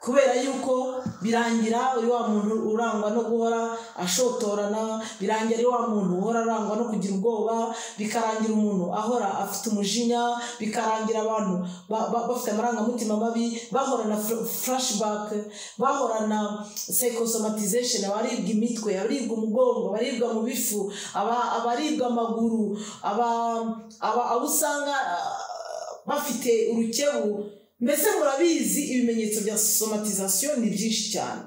kubera yuko birangira uri wa muntu urangwa no guhora ashotorana, birangira ari wa muntu uhora arangwa no kugira ubwoba, bikarangira umuntu ahora afite umujinya, bikarangira abantu bafite amarangamutima mabi, bahorana flashback, bahorana psychosomatization, abaribwa imitwe, abaribwa umugongo, abaribwa mu bifu, abaribwa amaguru, abo usanga bafite urukebu. Mbese murabizi, ibimenyetso bya somatisation ni byinshi cyane.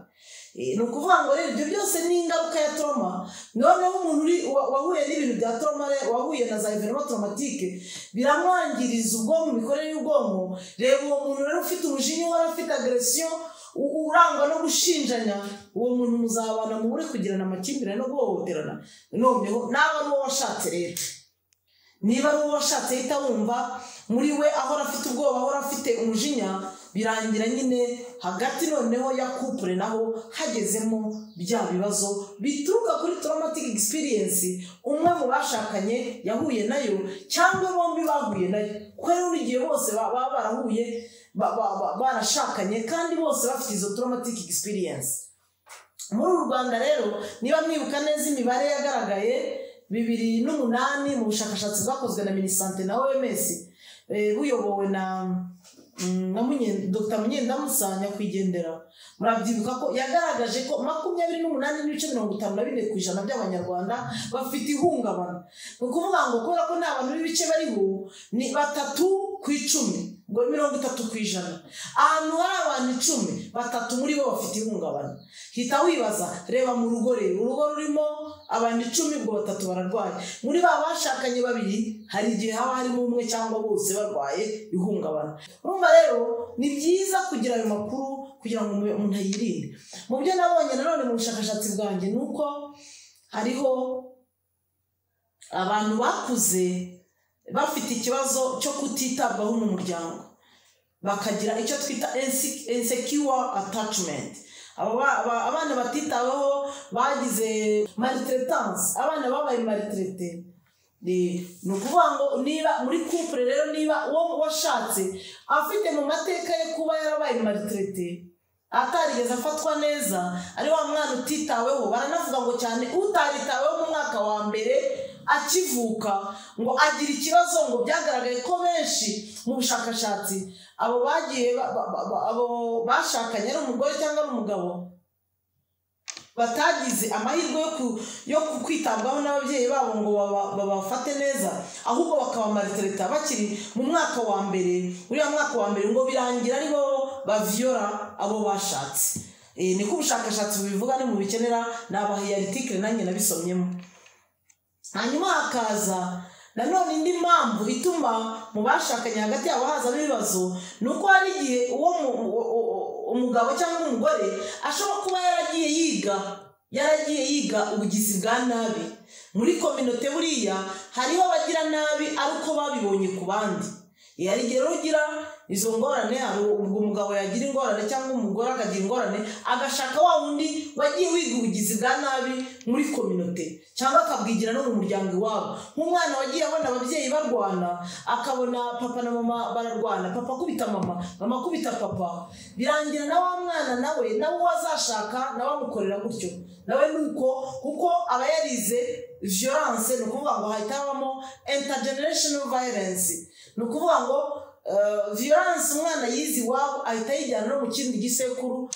Ni ukuvuga ngo rero ibyo byose ni ingaruka ya trauma. Noneho umuntu wahuye n'ibintu bya trauma, wahuye na za événements traumatiques, biramwangiriza ubwonko, imikorere y'ubwonko. Reba uwo muntu rero ufite umujinya, uhora afite agression, urangwa no gushinjanya, uwo muntu muzabana mubure kugirana amakimbirane no guhohoterana. Noneho nawe ari uwo washatse rero, niba ari uwo washatse, ahita wumva muri we ahora afite ubwoba, ahora afite umujinya, birangira nyine hagati noneho ya couple naho hagezemo bya bibazo bituruka kuri traumatic experience umwe mu bashakanye yahuye nayo cyangwa bombi bahuye nayo. Kuko rero igihe bose baba barahuye, barashakanye, kandi bose bafite izo traumatic experience. Muri uru Rwanda rero, niba mwibuka neza imibare yagaragaye 2008 mu bushakashatsi bwakozwe na MINISANTE na OMS, buyobowe na Dr Munyendamusa nyakwigendera, murabyibuka ko yagaragaje ko 28.54% by'Abanyarwanda bafite ihungabana. Ni ukuvuga ngo kubera ko nta bantu b'ibice bariho, ni 3 ku 10, ngo 30%. Ahantu hari abantu 10, batatu muri bo bafite ihungabana. Hita wibaza, reba mu rugo rero, urugo rurimo abantu 10, ubwo batatu bararwaye. Muri ba bashakanye babiri, hari igihe haba harimo umwe cyangwa bose barwaye ihungabana. Urumva rero ni byiza kugira ayo makuru kugira ngo umuntu ayirinde. Mu byo nabonye nanone mu bushakashatsi bwanjye ni uko hariho abantu bakuze bafite ikibazo cyo kutitabwaho n'umuryango, bakagira icyo twita insecure attachment. Abana batitaweho, bagize maltraitance, abana babaye maltraités. Ni ukuvuga ngo niba muri couple rero, niba uwo washatse afite mu mateka ye kuba yarabaye maltraité, atarigeze afatwa neza, ari wa mwana utitaweho, baranavuga ngo cyane utaritaweho mu mwaka wa mbere akivuka, ngo agira ikibazo. Ngo byagaragaye ko benshi mu bushakashatsi, abo bagiye abo bashakanye, ari umugore cyangwa ari umugabo, batagize amahirwe yo kwitabwaho n'ababyeyi babo ngo babafate neza, ahubwo bakabamaltraita bakiri mu mwaka wa mbere, uriya mwaka wa mbere, ngo birangira ari bo baviyora abo bashatse. Niko ubushakashatsi bubivuga, ni mu bikenera nabaha article, nanjye nabisomyemo. Hanyuma hakaza nanone indi mpamvu ituma mu bashakanye hagati yabo hazamo ibibazo, ni uko hari igihe uwo umugabo cyangwa umugore ashobora kuba yaragiye yiga ubugizi bwa nabi muri communauté. Buriya hariho abagira nabi ariko babibonye ku bandi. Hari igihe rero ugira izo ngorane, hari ubwo umugabo yagira ingorane cyangwa umugore akagira ingorane, agashaka wa wundi wagiye wiga ubugizi bwa nabi muri communauté cyangwa akabwigira no mu muryango iwabo. Nk'umwana wagiye abona ababyeyi barwana, akabona papa na mama bararwana, papa akubita mama, mama akubita papa, birangira na wa mwana nawe uwo azashaka nawe amukorera gutyo, nawe nuko, kuko aba yarize violence. Ni ukuvuga ngo hahita habamo intergenerational violence. Ni ukuvuga ngo violence umwana yize iwabo ahita ayijyana no mu kindi gisekuru,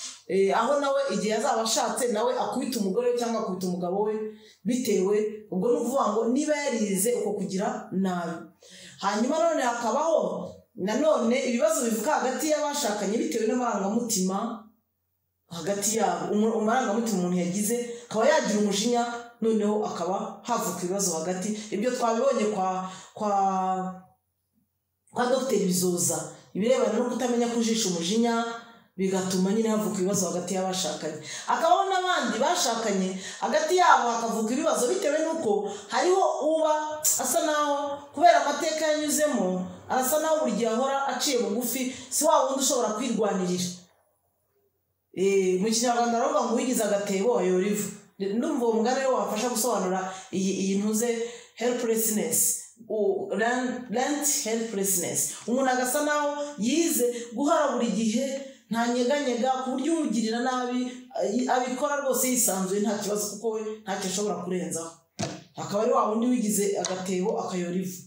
aho nawe igihe azaba ashatse nawe akubita umugore we cyangwa akubita umugabo we bitewe. Ubwo ni ukuvuga ngo niba yarize uko kugira nabi. Hanyuma none hakabaho nanone ibibazo bivuka hagati y'abashakanye bitewe n'amarangamutima hagati yabo. Amarangamutima umuntu yagize, akaba yagira umujinya, noneho akaba havuka ibibazo hagati. Ibyo twabibonye kwa Dogiteri Bizoza, ibirebana no kutamenya kujisha umujinya, bigatuma nyine havuka ibibazo hagati y'abashakanye. Hakabaho n'abandi bashakanye hagati yabo hakavuka ibibazo bitewe n'uko hariho uba asa naho kubera amateka yanyuzemo arasa naho buri gihe ahora aciye bugufi, si wa wundi ushobora kwirwanirira. Mu Kinyarwanda baravuga ngo uwigize agatebo ayora ivu. Ndumva uwo mugani rero wafasha gusobanura iyi ntuze helplessness, learned helplessness. Umuntu agasa naho yize guhora buri gihe ntanyeganyega, ku buryo umugirira nabi abikora rwose yisanzuye nta kibazo, kuko we ntacyo ashobora kurenzaho. Akaba ari wa wundi wigize agatebo akayora ivu.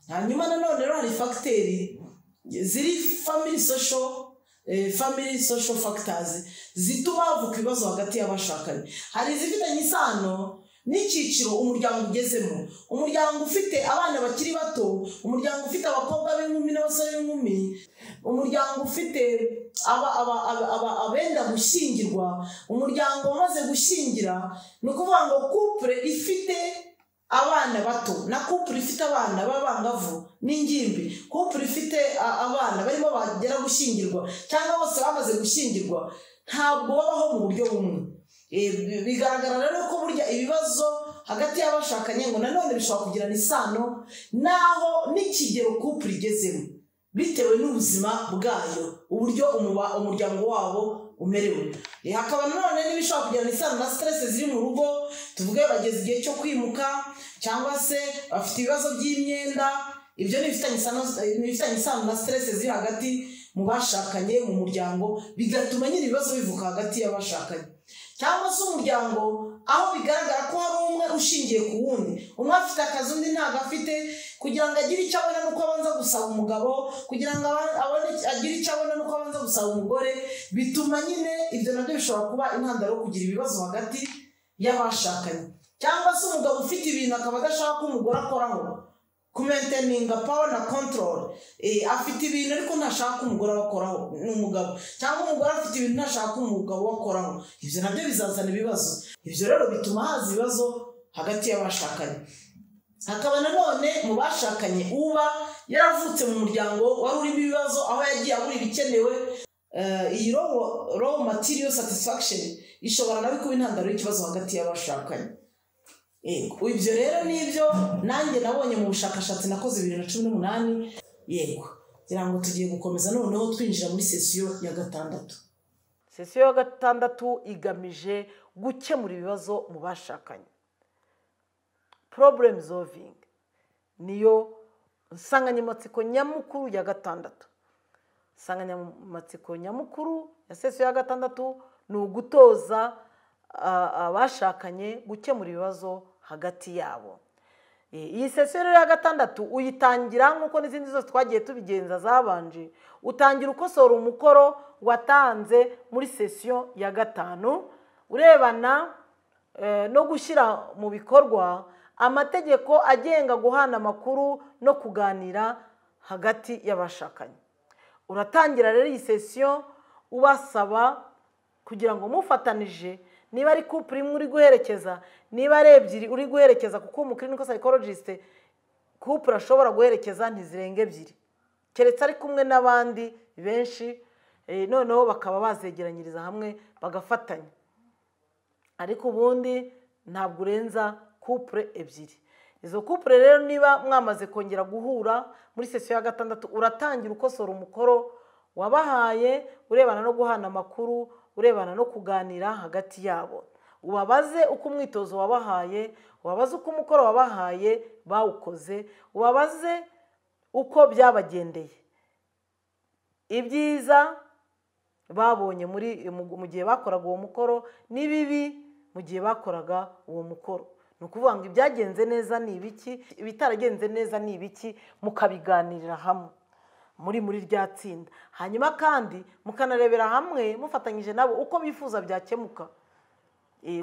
Hanyuma nanone rero hari facteur ziri family social factors zituma havuka ibibazo hagati y'abashakanye. Hari izifitanye isano n'icyiciro umuryango ugezemo. Umuryango ufite abana bakiri bato, umuryango ufite abakobwa b'inkumi n'abasore b'inkumi, umuryango ufite abenda gushyingirwa, umuryango umaze gushyingira, ni ukuvuga ngo couple ifite abana bato na couple ifite abana b'abangavu n'ingimbi, couple ifite abana barimo bagera gushyingirwa cyangwa bose bamaze gushyingirwa, ntabwo babaho mu buryo bumwe. Bigaragara rero ko burya ibibazo hagati y'abashakanye ngo nanone bishobora kugirana isano naho n'ikigero couple igezemo, bitewe n'ubuzima bwayo, uburyo umuryango wabo umerewe. Hakaba nanone n'ibishobora kugirana isano na stress ziri mu rugo. Tuvuge bageze igihe cyo kwimuka cyangwa se bafite ibibazo by'imyenda, ibyo ni ibifitanye isano na stress ziri hagati mu bashakanye, mu muryango, bigatuma nyine ibibazo bivuka hagati y'abashakanye. Cyangwa se umuryango aho bigaragara ko hari umwe ushingiye ku wundi, umwe afite akazi undi ntabwo afite, kugira ngo agire icyo abona nuko abanza gusaba umugabo, kugira ngo abone agire icyo abona nuko abanza gusaba umugore, bituma nyine ibyo nabyo bishobora kuba intandaro yo kugira ibibazo hagati y'abashakanye. Cyangwa se umugabo ufite ibintu akaba adashaka ko umugore akoraho, kumaintaininga power na control. Afite ibintu ariko ntashaka ko umugore abakoraho, ni umugabo, cyangwa umugore afite ibintu ntashaka ko umugabo akoraho, ibyo nabyo bizazana ibibazo. Ibyo rero bituma haza ibibazo hagati y'abashakanye. Hakaba nanone mu bashakanye uba yaravutse mu muryango wari urimo ibibazo, aho yagiye abura ibikenewe. Iyi low material satisfaction ishobora nawe kuba intandaro y'ikibazo hagati y'abashakanye. Yego, ibyo rero nibyo nanjye nabonye mu bushakashatsi nakoze 2018. Yego, ngira ngo tugiye gukomeza noneho twinjira muri session ya gatandatu. Session ya gatandatu igamije gukemura ibibazo mu bashakanye. Problem solving niyo nsanganyamatsiko nyamukuru ya gatandatu. Insanganyamatsiko nyamukuru ya session ya gatandatu ni ugutoza abashakanye gukemura ibibazo hagati yabo. Iyi session rero ya gatandatu uyitangira nk'uko n'izindi zose twagiye tubigenza zabanje. Utangira ukosora umukoro watanze muri session ya gatanu urebana no gushyira mu bikorwa amategeko agenga guhana amakuru no kuganira hagati y'abashakanye. Uratangira rero iyi session ubasaba kugira ngo mufatanije Niba ari couple imwe uri guherekeza, niba ari ebyiri uri guherekeza, kuko umu clinical psychologist couple ashobora guherekeza ntizirenga ebyiri, keretse ari kumwe n'abandi benshi, noneho bakaba bazegeranyiriza hamwe bagafatanya, ariko ubundi ntabwo urenza couple ebyiri. Izo couple rero niba mwamaze kongera guhura muri sesiyo ya gatandatu, uratangira ukosora umukoro wabahaye urebana no guhana amakuru, urebana no kuganira hagati yabo. Ubabaze uko umwitozo wabahaye, ubabaze uko umukoro wabahaye bawukoze, ubabaze uko byabagendeye, ibyiza babonye mu gihe bakoraga uwo mukoro n'ibibi mu gihe bakoraga uwo mukoro. Ni ukuvuga ngo ibyagenze neza ni ibiki, ibitaragenze neza ni ibiki, mukabiganirira hamwe muri rya tsinda. Hanyuma kandi mukanarebera hamwe mufatanyije nabo uko bifuza byakemuka,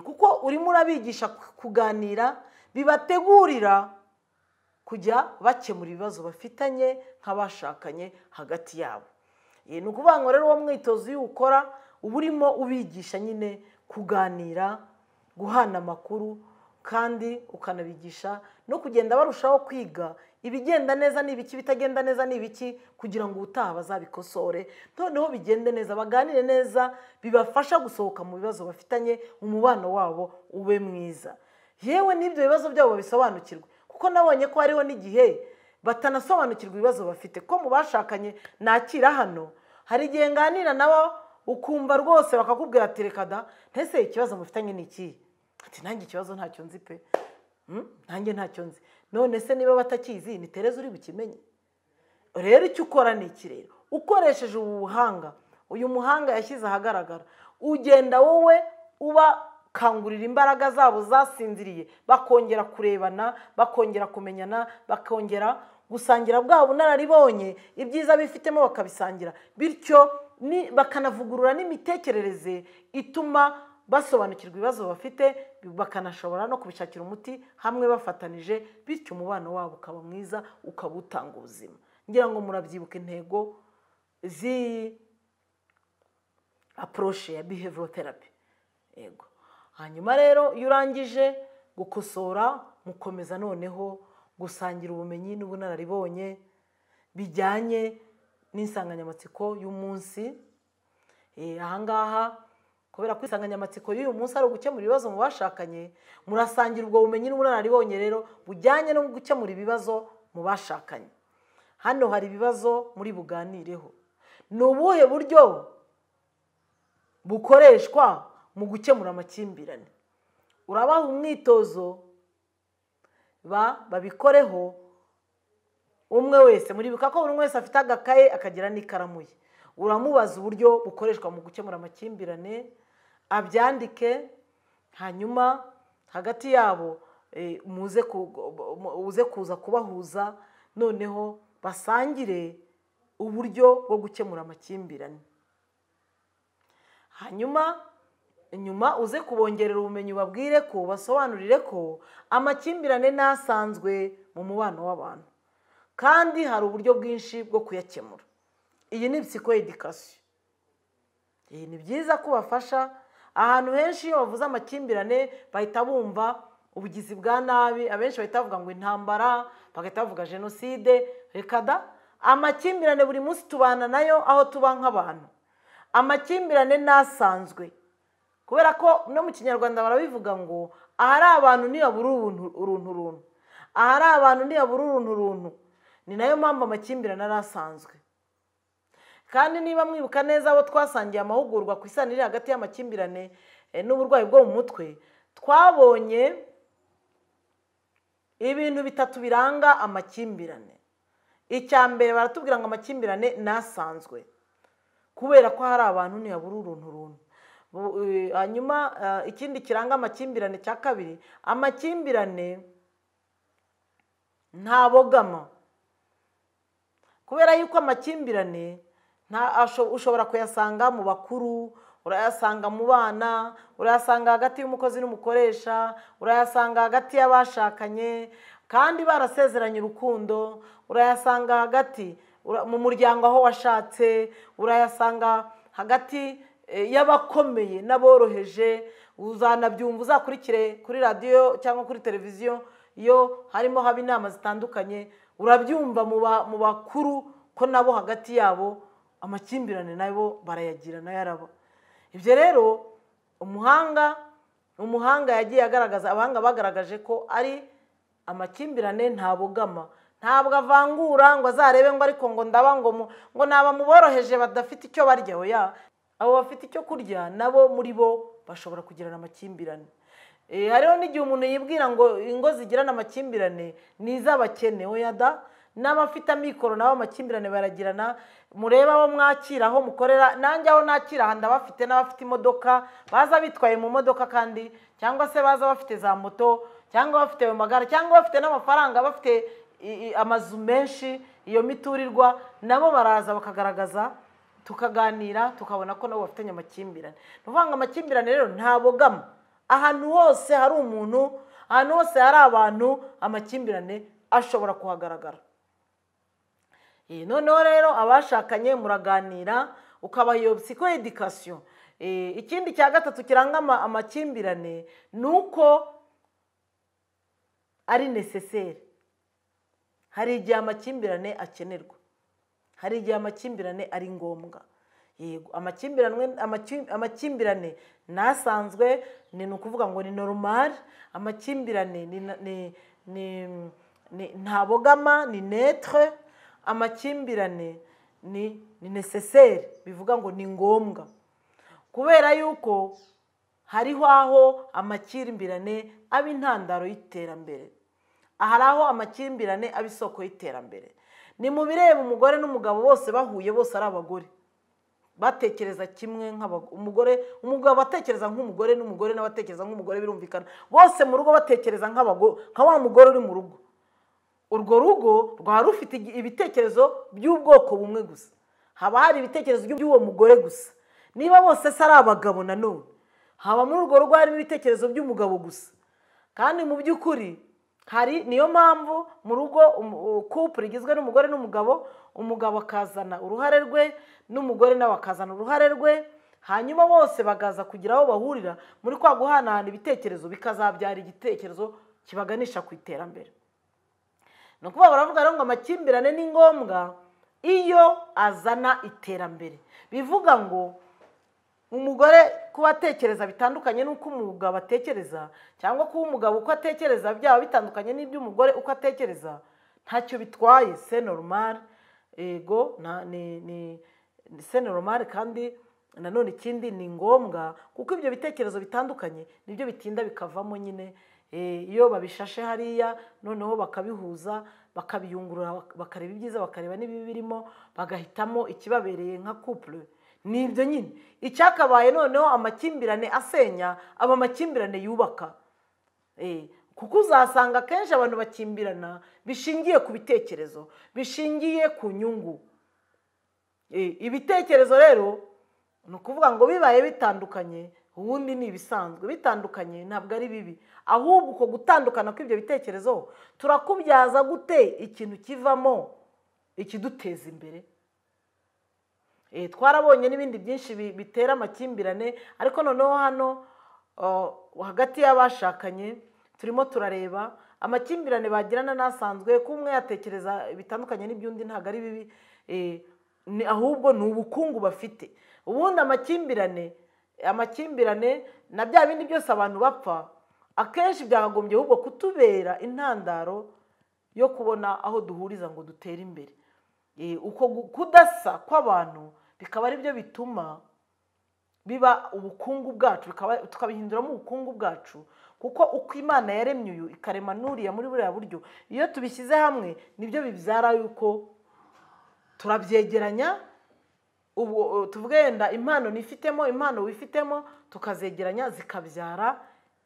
kuko urimo urabigisha kuganira, bibategurira kujya bakemura ibibazo bafitanye nk'abashakanye hagati yabo. Ni ukuvuga ngo rero uwo mwitozo iyo ukora uba urimo ubigisha nyine kuganira, guhana amakuru, kandi ukanabigisha no kugenda barushaho kwiga ibigenda neza n'ibiki, bitagenda neza n'ibiki, kugira ngo ubutaha bazabikosore, noneho bigende neza, baganire neza, bibafasha gusohoka mu bibazo bafitanye, umubano wabo ube mwiza. Yewe n'ibyo bibazo byabo babisobanukirwe, kuko nabonye ko hariho n'igihe batanasobanukirwa ibibazo bafite. Ko mu bashakanye nakira hano hari igihe nganira nabo ukumva rwose bakakubwira ati reka da, ntese ikibazo mufitanye ni ikihe? Ati nanjye ikibazo ntacyo nzi pe, nanjye ntacyo nzi. None se niba batakizi ni Tereza uri bukimenye? Rero icyo ukora ni iki rero, ukoresheje ubu buhanga uyu muhanga yashyize ahagaragara, ugenda wowe ubakangurira imbaraga zabo zasinziriye, bakongera kurebana, bakongera kumenyana, bakongera gusangira bwa bunararibonye, ibyiza bifitemo bakabisangira, bityo bakanavugurura n'imitekerereze ituma basobanukirwa ibibazo bafite, bakanashobora no kubishakira umuti hamwe bafatanije, bityo umubano wabo ukaba mwiza, ukaba utanga ubuzima. Ngira ngo murabyibuka intego z'iyi approche ya behavioral therapy. Yego. Hanyuma rero iyo urangije gukosora, mukomeza noneho gusangira ubumenyi n'ubunararibonye bijyanye n'insanganyamatsiko y'umunsi. Ahangaha kubera ko insanganyamatsiko y'uyu munsi ari ugukemura ibibazo mu bashakanye, murasangira ubwo bumenyi n'ubunararibonye rero bujyanye no gukemura ibibazo mu bashakanye. Hano hari ibibazo muri buganireho. Ni ubuhe buryo bukoreshwa mu gukemura amakimbirane? Urabaha umwitozo babikoreho umwe wese. Muribuka ko buri wese afite agakaye akagira n'ikaramu ye. Uramubaza uburyo bukoreshwa mu gukemura amakimbirane, abyandike, hanyuma hagati yabo muze kuza kubahuza, noneho basangire uburyo bwo gukemura amakimbirane. Hanyuma nyuma uze kubongerera ubumenyi, ubabwire ko basobanurire ko amakimbirane nasanzwe mu mubano w'abantu, kandi hari uburyo bwinshi bwo kuyakemura. Iyi ni psychoeducation. Iyi ni byiza kubafasha. Ahantu henshi iyo bavuze amakimbirane bahita bumva ubugizi bwa nabi, abenshi bahita bavuga ngo intambara, bagahita bavuga jenoside. Reka da, amakimbirane buri munsi tubana nayo aho tuba nk'abantu. Amakimbirane nasanzwe, kubera ko no mu Kinyarwanda barabivuga ngo ahari abantu ntiyabura uruntu runtu, ahari abantu ntiyabura uruntu runtu. Ni nayo mpamvu amakimbirane arasanzwe. Kandi niba mwibuka neza abo twasangiye amahugurwa ku isano iri hagati y'amakimbirane n'uburwayi bwo mu mutwe, twabonye ibintu bitatu biranga amakimbirane. Icya mbere baratubwira ngo amakimbirane nasanzwe, kubera ko hari abantu ntiyabura uruntu runtu. Hanyuma ikindi kiranga amakimbirane cya kabiri, amakimbirane ntabogama. Kubera yuko amakimbirane ushobora kuyasanga mu bakuru, urayasanga mu bana, urayasanga hagati y'umukozi n'umukoresha, urayasanga hagati y'abashakanye kandi barasezeranye urukundo, urayasanga hagati mu muryango aho washatse, urayasanga hagati y'abakomeye n'aboroheje, Uzanabyumva, uzakurikire kuri radiyo cyangwa kuri televiziyo, iyo harimo haba inama zitandukanye, urabyumva mu bakuru ko nabo hagati yabo amakimbirane nabo barayagira, nayo araba. Ibyo rero umuhanga yagiye agaragaza, abahanga bagaragaje ko ari amakimbirane ntabogama, ntabwo avangura ngo azarebe ngo ariko ngo ndaba ngo naba muboroheje badafite icyo barya. Oya, abo bafite icyo kurya nabo muri bo bashobora kugirana amakimbirane. Hariho n'igihe umuntu yibwira ngo ingo zigirana amakimbirane ni iz'abakene. Oya da, n'abafite amikoro nabo amakimbirane baragirana. Murebe abo mwakira aho mukorera, nanjye aho nakira aha ndabafite n'abafite imodoka baza bitwaye mu modoka kandi, cyangwa se baza bafite za moto, cyangwa bafite ayo magare, cyangwa bafite n'amafaranga, bafite amazu menshi, iyo miturirwa, nabo baraza bakagaragaza, tukaganira, tukabona ko nabo bafitanye amakimbirane. Ni ukuvuga ngo amakimbirane rero ntabogama. Ahantu hose hari umuntu, ahantu hose hari abantu, amakimbirane ashobora kuhagaragara. Noneho rero abashakanye muraganira, ukabaha iyo psychoeducation. Ikindi cya gatatu kiranga amakimbirane ni uko ari necessaire. Hari igihe amakimbirane akenerwa, hari igihe amakimbirane ari ngombwa. Yego, amakimbirane nasanzwe ni ukuvuga ngo ni normal. Amakimbirane ni ntabogama, ni neutre. Amakimbirane ni necessaire, bivuga ngo ni ngombwa, kubera yuko hariho aho amakimbirane aba intandaro y'iterambere, hari aho amakimbirane aba isoko y'iterambere. Ni mu bireba umugore n'umugabo bose bahuye, bose ari abagore batekereza kimwe, umugore umugabo atekereza nk'umugore n'umugore nawe atekereza nk'umugore, birumvikana bose mu rugo batekereza nka wa mugore uri mu rugo. Urwo rugo rwari rufite ibitekerezo by'ubwoko bumwe gusa, haba hari ibitekerezo by'uwo mugore gusa. Niba bose se ari abagabo nanone, haba muri urwo rugo harimo ibitekerezo by'umugabo gusa. Kandi mu by'ukuri hari, niyo mpamvu mu rugo couple igizwe n'umugore n'umugabo, umugabo akazana uruhare rwe n'umugore nawe akazana uruhare rwe, hanyuma bose bagaza kugira aho bahurira muri kwa guhanahana ibitekerezo, bikazabyara igitekerezo kibaganisha ku iterambere. Ni ukuvuga baravuga rero ngo amakimbirane ni ngombwa iyo azana iterambere. Bivuga ngo umugore kuba atekereza bitandukanye n'uko umugabo atekereza, cyangwa kuba umugabo uko atekereza byaba bitandukanye n'iby'umugore uko atekereza, ntacyo bitwaye, c'est normal. Ego, ni c'est normal. Kandi nanone ikindi ni ngombwa, kuko ibyo bitekerezo bitandukanye nibyo bitinda bikavamo nyine. Iyo babishashe hariya noneho bakabihuza, bakabiyungurura, bakareba ibyiza, bakareba n'ibibi birimo, bagahitamo ikibabereye nka couple. Ni ibyo nyine icyakabaye. Noneho amakimbirane asenya aba amakimbirane yubaka, kuko uzasanga akenshi abantu bakimbirana bishingiye ku bitekerezo, bishingiye ku nyungu. Ibitekerezo rero ni ukuvuga ngo bibaye bitandukanye, ubundi ni ibisanzwe, bitandukanye ntabwo ari bibi, ahubwo uko gutandukana kw'ibyo bitekerezo turakubyaza gute ikintu kivamo ikiduteza imbere. Twarabonye n'ibindi byinshi bitera amakimbirane, ariko noneho hano hagati y'abashakanye turimo turareba amakimbirane bagirana n'asanzwe, ko umwe yatekereza bitandukanye n'iby'undi ntabwo ari bibi, ahubwo ni ubukungu bafite. Ubundi amakimbirane na bya bindi byose abantu bapfa, akenshi byakagombye ahubwo kutubera intandaro yo kubona aho duhuriza ngo dutere imbere. Uko kudasa kw'abantu bikaba ari byo bituma biba ubukungu bwacu, tukabihinduramo ubukungu bwacu, kuko uko Imana yaremye uyu ikarema n'uriya muri buriya buryo, iyo tubishyize hamwe nibyo bibyara yuko turabyegeranya. Ubu tuvuge yenda impano nifitemo, impano wifitemo, tukazegeranya zikabyara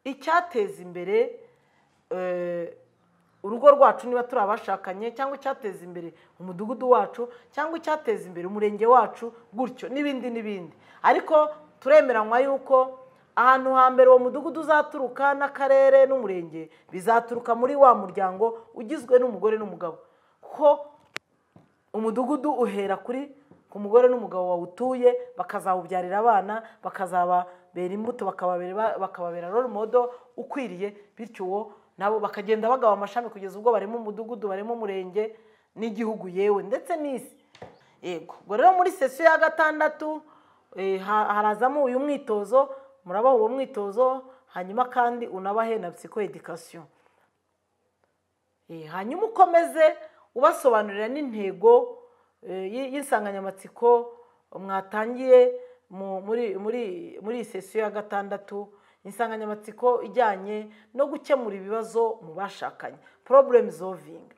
icyateza imbere urugo rwacu niba turi abashakanye, cyangwa icyateza imbere umudugudu wacu, cyangwa icyateza imbere umurenge wacu, gutyo n'ibindi n'ibindi. Ariko turemeranywa yuko ahantu hambere uwo mudugudu uzaturuka n'akarere n'umurenge bizaturuka muri wa muryango ugizwe n'umugore n'umugabo, kuko umudugudu uhera kuri ku mugore n'umugabo wawutuye, bakazawubyarira abana, bakazababera imbuto, bakababera role model ukwiriye, bityo uwo nabo bakagenda bagaba amashami kugeza ubwo barimo umudugudu, barimo umurenge n'igihugu, yewe ndetse n'isi. Yego, ubwo rero muri sesiyo ya gatandatu harazamo uyu mwitozo, murabaha uwo mwitozo, hanyuma kandi unabahe na psychoeducation. Hanyuma ukomeze ubasobanurira n'intego y'insanganyamatsiko mwatangiye muri iyi sesiyo ya gatandatu, insanganyamatsiko ijyanye no gukemura ibibazo mu bashakanye, problem solving.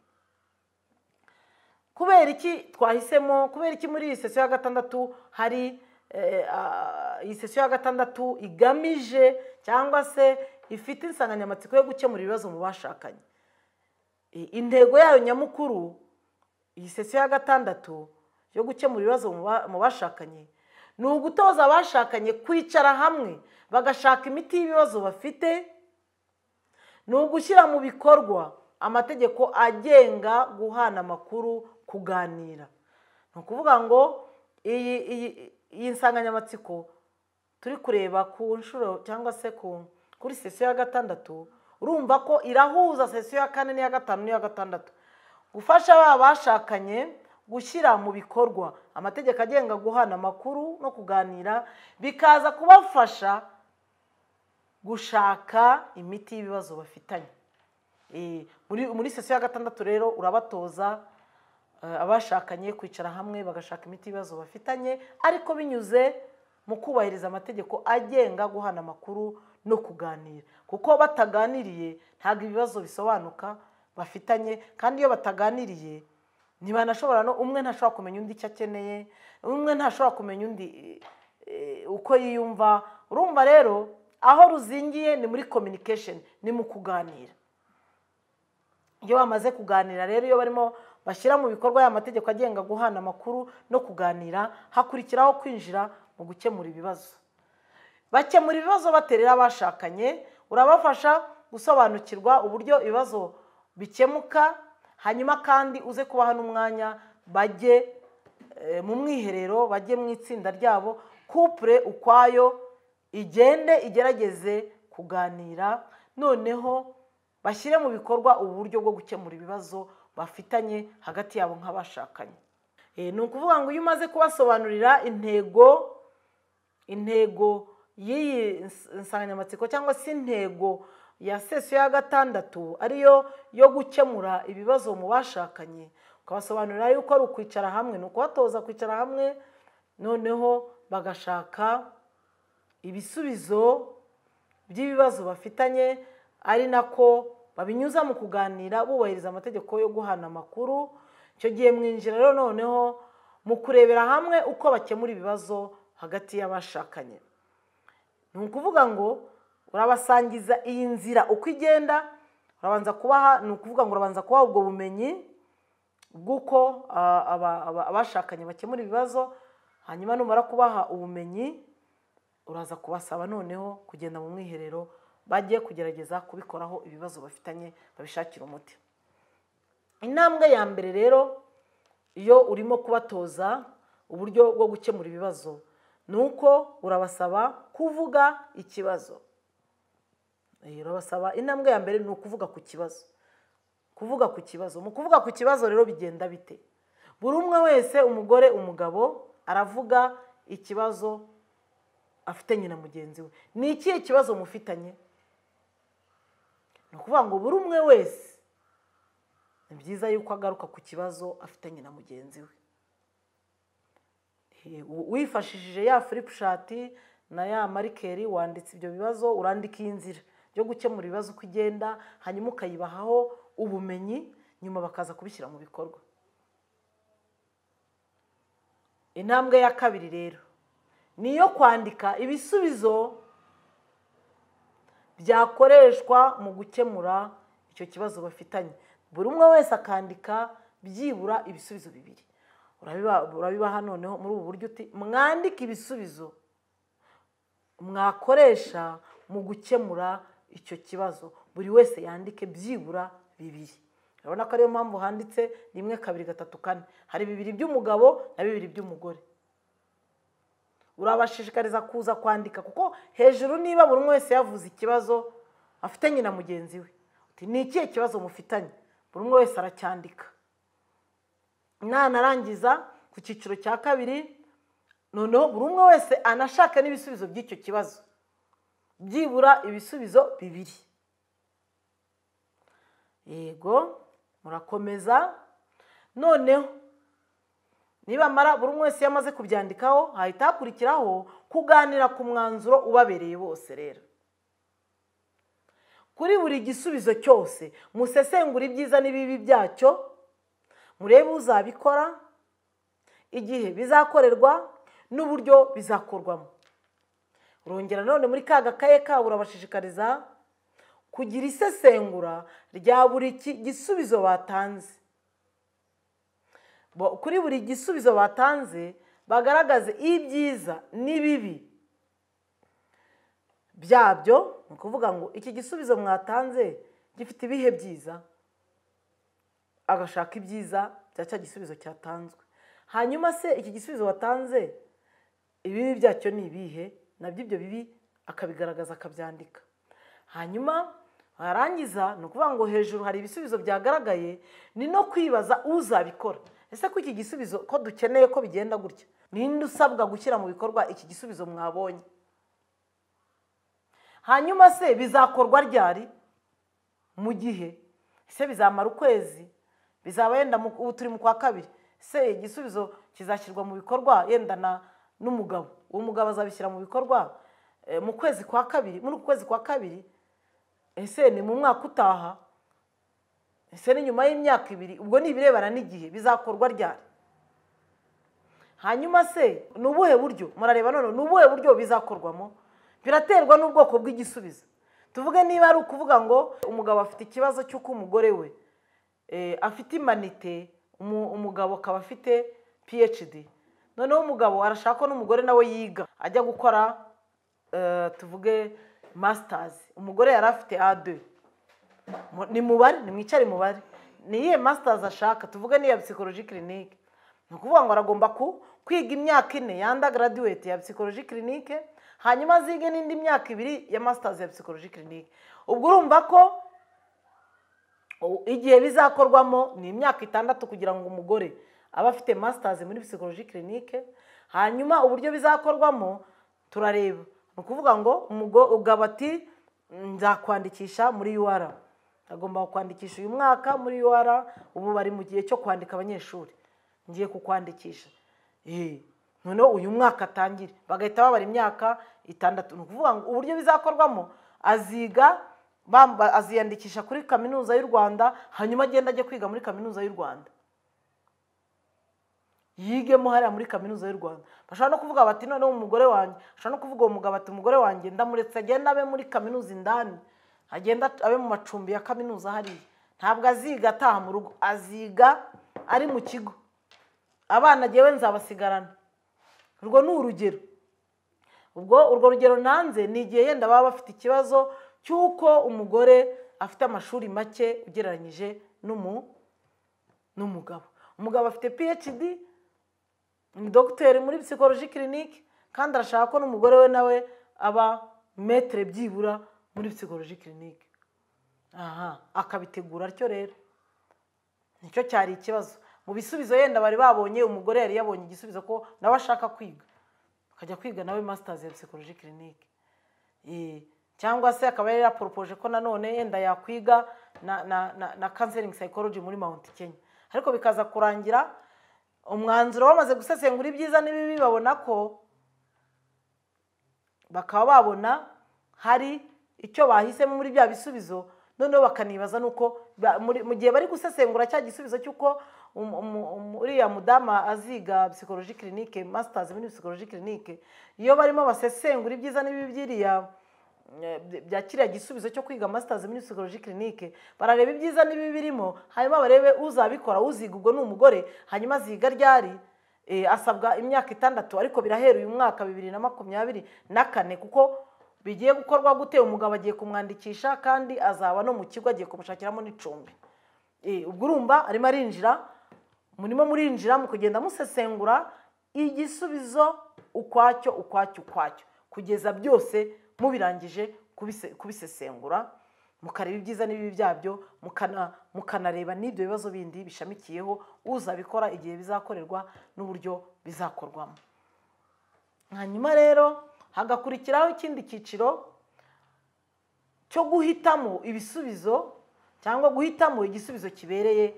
Kubera iki twahisemo, kubera iki muri iyi sesiyo ya gatandatu hari iyi sesiyo ya gatandatu igamije cyangwa se ifite insanganyamatsiko yo gukemura ibibazo mu bashakanye? Intego yayo nyamukuru iyi sesiyo ya gatandatu yo gukemura ibibazo mu bashakanye ni ugutoza abashakanye kwicara hamwe bagashaka imiti y'ibibazo bafite, ni ugushyira mu bikorwa amategeko agenga guhana amakuru, kuganira. Ni ukuvuga ngo iyi nsanganyamatsiko turi kureba ku nshuro cyangwa se kuri sesiyo ya gatandatu, urumva ko irahuza sesiyo ya kane n'iya gatanu n'iya gatandatu, gufasha ba bashakanye gushyira mu bikorwa amategeko agenga guhana amakuru no kuganira, bikaza kubafasha gushaka imiti y'ibibazo bafitanye. Muri sesiyo ya gatandatu rero urabatoza abashakanye kwicara hamwe bagashaka imiti y'ibibazo bafitanye, ariko binyuze mu kubahiriza amategeko agenga guhana amakuru no kuganira, kuko bataganiriye ntabwo ibibazo bisobanuka bafitanye, kandi iyo bataganiriye ntibanashobora no umwe ntashobora kumenya undi icyo akeneye, umwe ntashobora kumenya undi uko yiyumva. Urumva rero aho ruzingiye ni muri communication, ni mu kuganira. Iyo bamaze kuganira rero, iyo barimo bashyira mu bikorwa ya mategeko agenga guhana amakuru no kuganira, hakurikiraho kwinjira mu gukemura ibibazo. Bakemura ibibazo baterera abashakanye, urabafasha gusobanukirwa uburyo ibibazo bikemuka, hanyuma kandi uze kubaha n'umwanya bajye mu mwiherero, bajye mu itsinda ryabo, couple ukwayo igende igerageze kuganira, noneho bashyire mu bikorwa uburyo bwo gukemura ibibazo bafitanye hagati yabo nk'abashakanye. Ni ukuvuga ngo iyo umaze kubasobanurira intego y'iyi nsanganyamatsiko cyangwa se intego ya sesiyo ya gatandatu ariyo yo gukemura ibibazo mu bashakanye, ukabasobanurira yuko ari ukwicara hamwe, ni ukubatoza kwicara hamwe, noneho bagashaka ibisubizo by'ibibazo bafitanye, ari nako babinyuza mu kuganira bubahiriza amategeko yo guhana amakuru. Icyo gihe mwinjira rero noneho mu kurebera hamwe uko bakemura ibibazo hagati y'abashakanye. Ni ukuvuga ngo urabasangiza iyi nzira uko igenda, urabanza kubaha, ni ukuvuga ngo urabanza kubaha ubwo bumenyi bw'uko abashakanye bakemura ibibazo, hanyuma numara kubaha ubumenyi uraza kubasaba noneho kugenda mu mwiherero bagiye kugerageza kubikoraho ibibazo bafitanye babishakira umuti. Intambwe ya mbere rero iyo urimo kubatoza uburyo bwo gukemura ibibazo ni uko urabasaba kuvuga ikibazo. Urabasaba, intambwe ya mbere ni ukuvuga ku kibazo. Kuvuga ku kibazo. Mu kuvuga ku kibazo rero bigenda bite? Buri umwe wese, umugore, umugabo, aravuga ikibazo afitanye na mugenzi we. Ni ikihe kibazo mufitanye? Ni ukuvuga ngo buri umwe wese ni byiza yuko agaruka ku kibazo afitanye na mugenzi we. Wifashishije ya flip chart na ya marker, wanditse ibyo bibazo, urandika iyi nzira yo gukemura ibibazo uko igenda, hanyuma ukayibahaho ubumenyi, nyuma bakaza kubishyira mu bikorwa. Intambwe ya kabiri rero ni iyo kwandika ibisubizo byakoreshwa mu gukemura icyo kibazo bafitanye. Buri umwe wese akandika byibura ibisubizo bibiri. Urabibaha noneho muri ubu buryo uti mwandike ibisubizo mwakoresha mu gukemura icyo kibazo, buri wese yandike byibura bibiri. Urabona ko ariyo mpamvu handitse 1, 2, 3, 4. Hari bibiri by'umugabo na bibiri by'umugore. Urabashishikariza kuza kwandika, kuko hejuru niba buri umwe wese yavuze ikibazo afitanye na mugenzi we, uti ni ikihe kibazo mufitanye, buri umwe wese aracyandika. Nanarangiza ku cyiciro cya kabiri, noneho buri umwe wese anashaka n'ibisubizo by'icyo kibazo, byibura ibisubizo 2. Yego, murakomeza. Noneho nibamara buri umwe wese yamaze kubyandikaho, hahita hakurikiraho kuganira ku mwanzuro ubabereye bose. Rero kuri buri gisubizo cyose musesengura ibyiza n'ibibi byacyo, murebe uzabikora, igihe bizakorerwa n'uburyo bizakorwamo. Urongera none muri ka gakaye kabo urabashishikariza kugira isesengura rya buri gisubizo batanze. Kuri buri gisubizo batanze bagaragaze ibyiza n'ibibi byabyo. Ni ukuvuga ngo iki gisubizo mwatanze gifite ibihe byiza, agashaka ibyiza bya cya gisubizo cyatanzwe. Hanyuma se iki gisubizo watanze ibibi byacyo ni ibihe, nabyo ibyo bibi akabigaragaza akabyandika. Hanyuma warangiza, ni ukuvuga ngo hejuru hari ibisubizo byagaragaye, ni no kwibaza uzabikora. Ese ko iki gisubizo ko dukeneye ko bigenda gutya, ninde usabwa gushyira mu bikorwa iki gisubizo mwabonye? Hanyuma se bizakorwa ryari, mu gihe ese bizamara ukwezi, bizaba yenda ubu turi mu kwa kabiri, se igisubizo kizashyirwa mu bikorwa yenda n'umugabo, uwo mugabo azabishyira mu bikorwa mu kwezi kwa kabiri, muri uku kwezi kwa kabiri, ese ni mu mwaka utaha, ese ni nyuma y'imyaka 2, ubwo ni ibirebana n'igihe bizakorwa ryari. Hanyuma se ni ubuhe buryo, murareba none ni ubuhe buryo bizakorwamo, biraterwa n'ubwoko bw'igisubizo. Tuvuge niba ari ukuvuga ngo umugabo afite ikibazo cy'uko umugore we afite imanite, umugabo akaba afite PhD, noneho umugabo arashaka ko n'umugore nawe yiga ajya gukora tuvuge masters, umugore yari afite A2, ni mubare, ni mwicare mubare, ni iyihe masters ashaka, tuvuge ni ya psychologie clinique. Ni ukuvuga ngo aragomba kwiga imyaka 4 ya undergraduate ya psychologie clinique, hanyuma azige n'indi myaka 2 ya masters ya psychologie clinique. Ubwo urumva ko igihe bizakorwamo ni imyaka 6 kugira ngo umugore abe afite masters muri psychologie clinique. Hanyuma uburyo bizakorwamo turareba, ni ukuvuga ngo umugabo ati nzakwandikisha muri UR, agomba kwandikisha uyu mwaka muri UR, ubu bari mu gihe cyo kwandika abanyeshuri, ngiye kukwandikisha noneho uyu mwaka atangire, bagahita babara imyaka 6. Ni ukuvuga ngo uburyo bizakorwamo aziga, aziyandikisha kuri kaminuza y'u Rwanda, hanyuma agenda ajye kwiga muri kaminuza y'u Rwanda, yigemo hariya muri kaminuza y'u Rwanda. Bashobora no kuvuga bati noneho umugore wanjye, bashobora no kuvuga uwo mugabo ati umugore wanjye ndamuretse agenda abe muri kaminuza indani, agenda abe mu macumbi ya kaminuza hariya, ntabwo aziga ataha mu rugo, aziga ari mu kigo, abana jyewe nzabasigarana. Urwo ni urugero. Ubwo urwo rugero nanze ni igihe yenda baba bafite ikibazo cy'uko umugore afite amashuri make ugereranyije n'umugabo. Umugabo afite PhD, ni dogiteri muri psychologie clinique, kandi arashaka ko n'umugore we nawe aba maître byibura muri psychologie clinique. Aha, akabitegura atyo. Rero nicyo cyari ikibazo. Mu bisubizo yenda bari babonye, umugore yari yabonye igisubizo ko nawe ashaka kwiga, akajya kwiga nawe masters ya psychologie clinique, cyangwa se akaba yari yaporopoje ko nanone yenda yakwiga na counseling psychology muri Mount Kenya, ariko bikaza kurangira umwanzuro bamaze gusesengura ibyiza n'ibibi, babona ko bakaba babona hari icyo bahisemo muri bya bisubizo. Noneho bakanibaza nuko mu gihe bari gusesengura cya gisubizo cy'uko uriya mudama aziga psychologie clinique, masters muri psychologie clinique, iyo barimo basesengura ibyiza n'ibibi by'iriya bya kiriya gisubizo cyo kwiga masters muri psychologie clinique, barareba ibyiza n'ibibi birimo, hanyuma barebe uzabikora, uziga ubwo ni umugore, hanyuma aziga ryari, asabwa imyaka 6, ariko birahera uyu mwaka 2024, kuko bigiye gukorwa gute, umugabo agiye kumwandikisha kandi azaba no mu kigo agiye kumushakiramo n'icumbi. Ubwo urumva arimo arinjira, murimo murinjira mu kugenda musesengura igisubizo ukwacyo ukwacyo ukwacyo, kugeza byose mubirangije kubisesengura, mukareba ibyiza n'ibibi byabyo, mukanareba n'ibyo bibazo bindi bishamikiyeho, uzabikora, igihe bizakorerwa n'uburyo bizakorwamo. Hanyuma rero hagakurikiraho ikindi cyiciro cyo guhitamo ibisubizo, cyangwa guhitamo igisubizo kibereye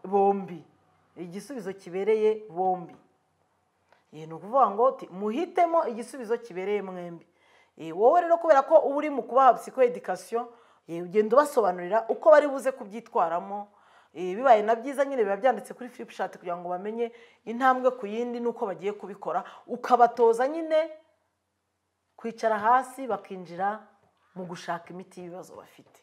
bombi. Igisubizo kibereye bombi ni ukuvuga ngo muhitemo igisubizo kibereye mwembi. Wowe rero kubera ko uba uri mu kubaha psychoéducation, ugenda ubasobanurira uko bari buze kubyitwaramo. Bibaye na byiza nyine biba byanditse kuri flip chart kugira ngo bamenye intambwe ku yindi n'uko bagiye kubikora, ukabatoza nyine kwicara hasi bakinjira mu gushaka imiti y'ibibazo bafite.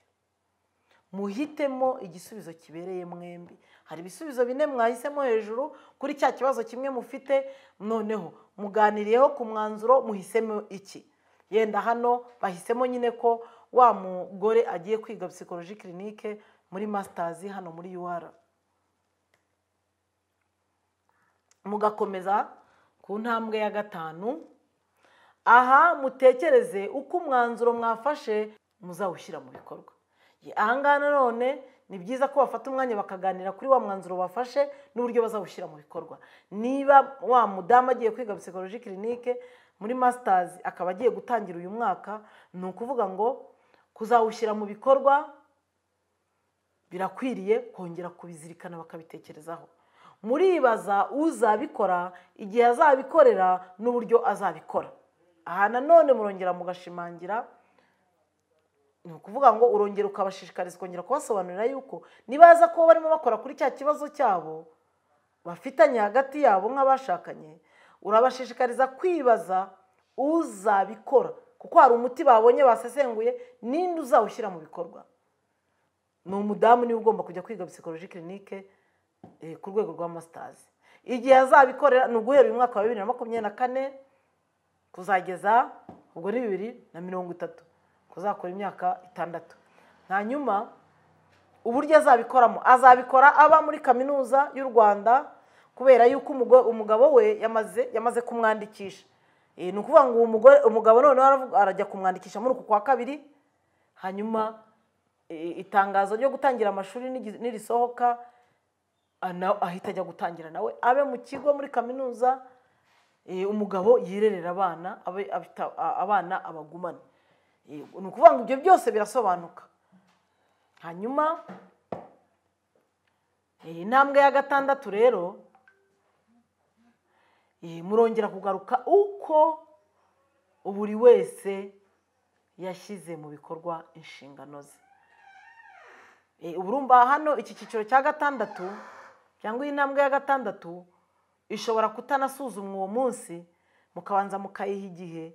Muhitemo igisubizo kibereye mwembi. Hari ibisubizo bine mwahisemo hejuru kuri cya kibazo kimwe mufite, noneho muganiriyeho ku mwanzuro, muhisemo iki. Yenda hano bahisemo nyine ko wa mugore agiye kwiga psychologie clinique muri masters hano muri UR. Mugakomeza ku ntambwe ya 5. Aha mutekereze uko umwanzuro mwafashe muzawushyira mu bikorwa. Aha ngaha none ni byiza ko bafata umwanya bakaganira kuri wa mwanzuro bafashe n'uburyo bazawushyira mu bikorwa. Niba wa mudamu agiye kwiga psychologie clinique muri masters akaba agiye gutangira uyu mwaka, ni ukuvuga ngo kuzawushyira mu bikorwa birakwiriye kongera kubizirikana bakabitekerezaho. Muribaza uzabikora, igihe azabikorera n'uburyo azabikora. Aha nanone murongera mugashimangira, ni ukuvuga ngo urongera ukabashishikariza kongera kubasobanurira yuko nibaza ko barimo bakora kuri cya kibazo cyabo bafitanye hagati yabo nk'abashakanye, urabashishikariza kwibaza uzabikora, kuko hari umuti babonye basesenguye, ninde uzawushyira mu bikorwa. Ni umudamu niwe ugomba kujya kwiga psychologie clinique ku rwego rwa masters. Igihe azabikorera ni uguhera uyu mwaka wa 2024 kuzageza ubwo ni 2030, kuzakora imyaka 6. Hanyuma uburyo azabikoramo, azabikora aba muri kaminuza y'u Rwanda, kubera yuko umugabo we yamaze kumwandikisha. Ni ukuvuga ngo umugabo noneho arajya kumwandikisha muri uku kwa 2, hanyuma itangazo ryo gutangira amashuri nirisohoka ahita ajya gutangira nawe abe mu kigo muri kaminuza. Umugabo yirerera abana, abana abagumane. Ni ukuvuga ngo ibyo byose birasobanuka. Hanyuma intambwe ya 6 rero, murongera kugaruka uko buri wese yashyize mu bikorwa inshingano ze. Urumva hano iki cyiciro cya 6 cyangwa intambwe ya 6 ishobora kutanasuzumwa uwo munsi, mukabanza mukayiha igihe,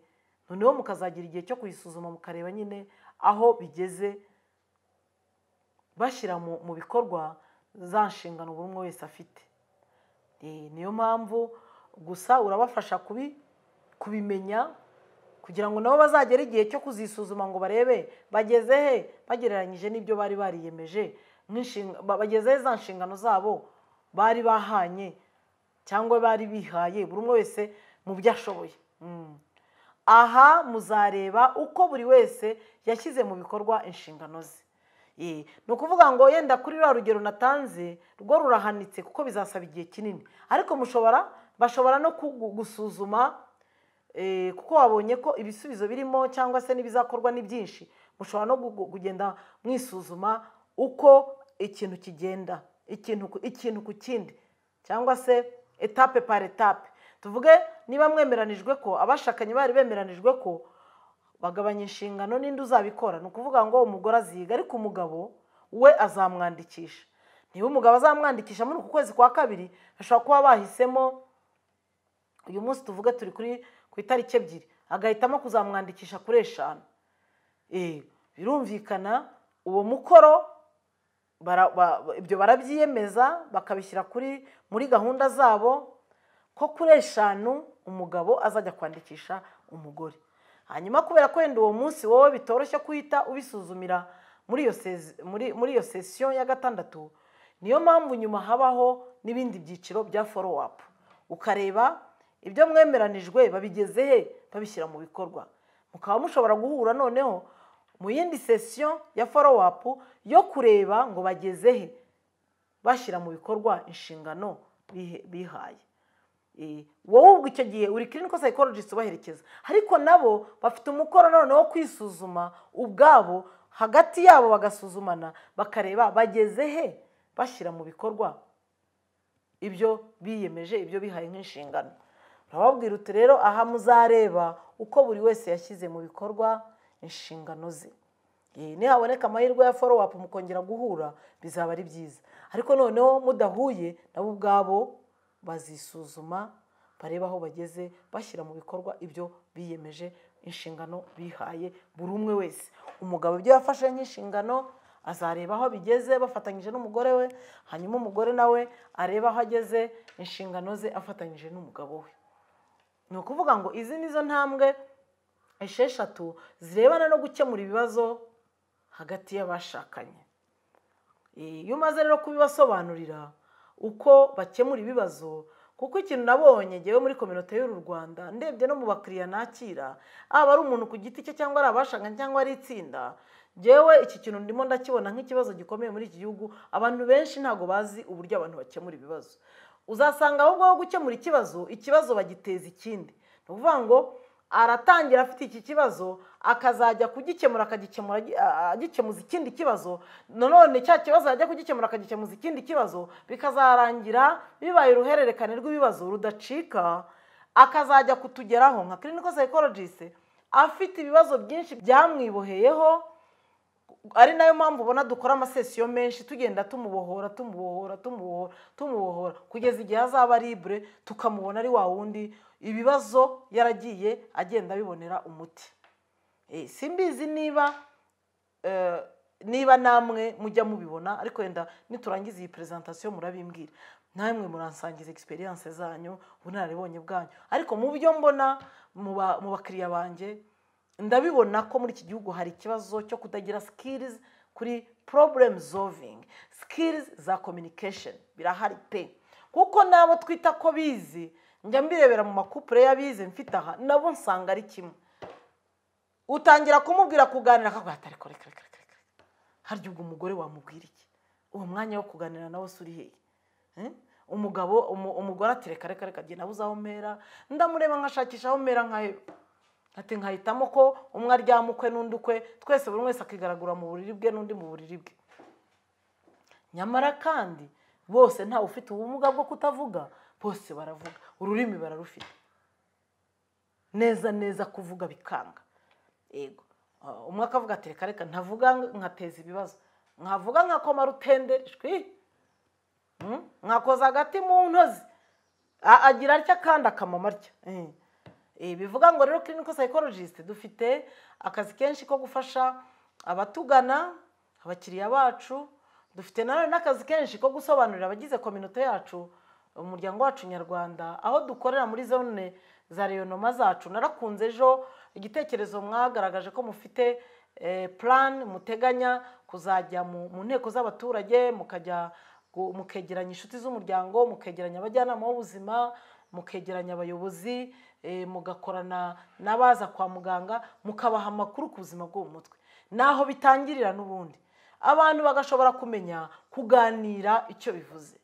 noneho mukazagira igihe cyo kuyisuzuma, mukareba nyine aho bigeze bashyira mu bikorwa za nshingano buri umwe wese afite. Niyo mpamvu gusa urabafasha kubimenya kugira ngo nabo bazagere igihe cyo kuzisuzuma ngo barebe bageze he bagereranyije n'ibyo bari bariyemeje, bageze he za nshingano zabo bari bahanye cyangwa bari bihaye, buri umwe wese mu byo ashoboye. Aha muzareba uko buri wese yashyize mu bikorwa inshingano ze. Ni ukuvuga ngo yenda kuri rwa rugero natanze rwo rurahanitse kuko bizasaba igihe kinini, ariko bashobora no gusuzuma, kuko wabonye ko ibisubizo birimo cyangwa se n'ibizakorwa ni byinshi. Mushobora no kugenda mwisuzuma uko ikintu kigenda, ikintu ku kindi, cyangwa se etape par etape. Tuvuge niba mwemeranijwe ko abashakanye bari bemeranijwe ko bagabanya inshingano n'indi uzabikora, ni ukuvuga ngo umugore aziga ariko umugabo we azamwandikisha. Niba umugabo azamwandikisha muri uku kwezi kwa 2, bashobora kuba bahisemo uyu munsi, tuvuge turi ku itariki 2, agahitamo kuzamwandikisha kuri 5. Birumvikana uwo mukoro ibyo barabyiyemeza bakabishyira muri gahunda zabo ko kuri 5 umugabo azajya kwandikisha umugore. Hanyuma kubera ko wenda uwo munsi wowe bitoroshye kuhita ubisuzumira muri iyo session ya 6, niyo mpamvu nyuma habaho n'ibindi byiciro bya follow up, ukareba Ibyo mwemeranijwe babigeze he babishyira mu bikorwa? Mukaba mushobora guhura noneho mu yindi session ya follow up yo kureba ngo bageze he bashyira mu bikorwa inshingano bihaye. Wowe ubwo icyo gihe uri clinical psychologist ubaherekeza, ariko nabo bafite umukoro noneho wo kwisuzuma ubwabo, hagati yabo bagasuzumana bakareba bageze he bashyira mu bikorwa ibyo biyemeje, ibyo bihaye nk'inshingano. Urababwira uti rero aha muzareba uko buri wese yashyize mu bikorwa inshingano ze. Nihaboneka amahirwe ya follow up mukongera guhura bizaba ari byiza, ariko noneho mudahuye nabo ubwabo bazisuzuma bareba aho bageze bashyira mu bikorwa ibyo biyemeje, inshingano bihaye buri umwe wese. Umugabo ibyo yafashe nk'inshingano azareba aho bigeze bafatanyije n'umugore we, hanyuma umugore nawe areba aho ageze inshingano ze afatanyije n'umugabo we. Ni ukuvuga ngo izi nizo ntambwe 6 zirebana no gukemura ibibazo hagati y'abashakanye. Iyo umaze rero kubibasobanurira uko bakemura ibibazo, kuko ikintu nabonye ngewe muri kominote y'uru Rwanda, ndebye no mu bakiriya nakira, aba ari umuntu ku giti cye cyangwa ari abashakanye cyangwa ari itsinda, ngewe iki kintu ndimo ndakibona nk'ikibazo gikomeye muri iki gihugu. Abantu benshi ntago bazi uburyo abantu bakemura ibibazo. Uzasanga ahubwo aho gukemura ikibazo, ikibazo bagiteza ikindi. Ni ukuvuga ngo aratangira afite iki kibazo akazajya kugikemura akagikemura agikemuza ikindi kibazo, nanone cya kibazo yajya kugikemura akagikemuza ikindi kibazo, bikazarangira bibaye uruhererekane rw'ibibazo rudacika, akazajya kutugeraho nka clinical psychologist afite ibibazo byinshi byamwiboheyeho. Ari nayo mpamvu ubona dukora amasesiyo menshi tugenda tumubohora tumubohora tumubohora tumubohora kugeza igihe azaba libre, tukamubona ari wa wundi ibibazo yaragiye agenda abibonera umuti. Simbizi niba niba namwe mujya mubibona, ariko wenda niturangiza iyi presentation murabimbwira, namwe muransangiza experience zanyu, ubunararibonye bwanyu. Ariko mu byo mbona mu bakiriya banjye, ndabibona ko muri iki gihugu hari ikibazo cyo kutagira skills kuri problem solving, skills za communication birahari pe. Kuko nabo twita ko bizi, njya mbirebera mu makupure y'abize mfite aha, nabo nsanga ari kimwe. Utangira kumubwira kuganira akavuga ati ariko reka reka reka, harya ubwo umugore wamubwira iki? Uwo mwanya wo kuganira nawe se uri hehe? Umugabo umugore ati reka reka reka, nabuze aho mpera, ndamureba nkashakisha aho mpera nkaheba. Ati nkahitamo ko umwe aryama ukwe n'undi ukwe, twese buri wese akigaragura mu buriri bwe n'undi mu buriri bwe. Nyamara kandi bose ntawe ufite ubumuga bwo kutavuga, bose baravuga, ururimi bararufite neza neza, kuvuga bikanga. Yego, umwe akavuga ati reka reka ntavuga nkateza ibibazo, nkavuga nkakoma rutende shwi, nkakoza agati mu ntozi, agira atya kandi akamama atya. Bivuga ngo rero clinical psychologist dufite akazi kenshi ko gufasha abatugana, abakiriya bacu. Dufite nanone n'akazi kenshi ko gusobanurira abagize kominote yacu, umuryango wacu nyarwanda, aho dukorera muri zone za rayonoma zacu. Narakunze ejo igitekerezo mwagaragaje ko mufite plan muteganya kuzajya mu nteko z'abaturage, mukajya mukegeranya inshuti z'umuryango, mukegeranya abajyanama b'ubuzima, mukegeranya abayobozi, mugakorana n'abaza kwa muganga, mukabaha amakuru ku buzima bwo mu mutwe. Naho bitangirira n'ubundi abantu bagashobora kumenya kuganira icyo bivuze.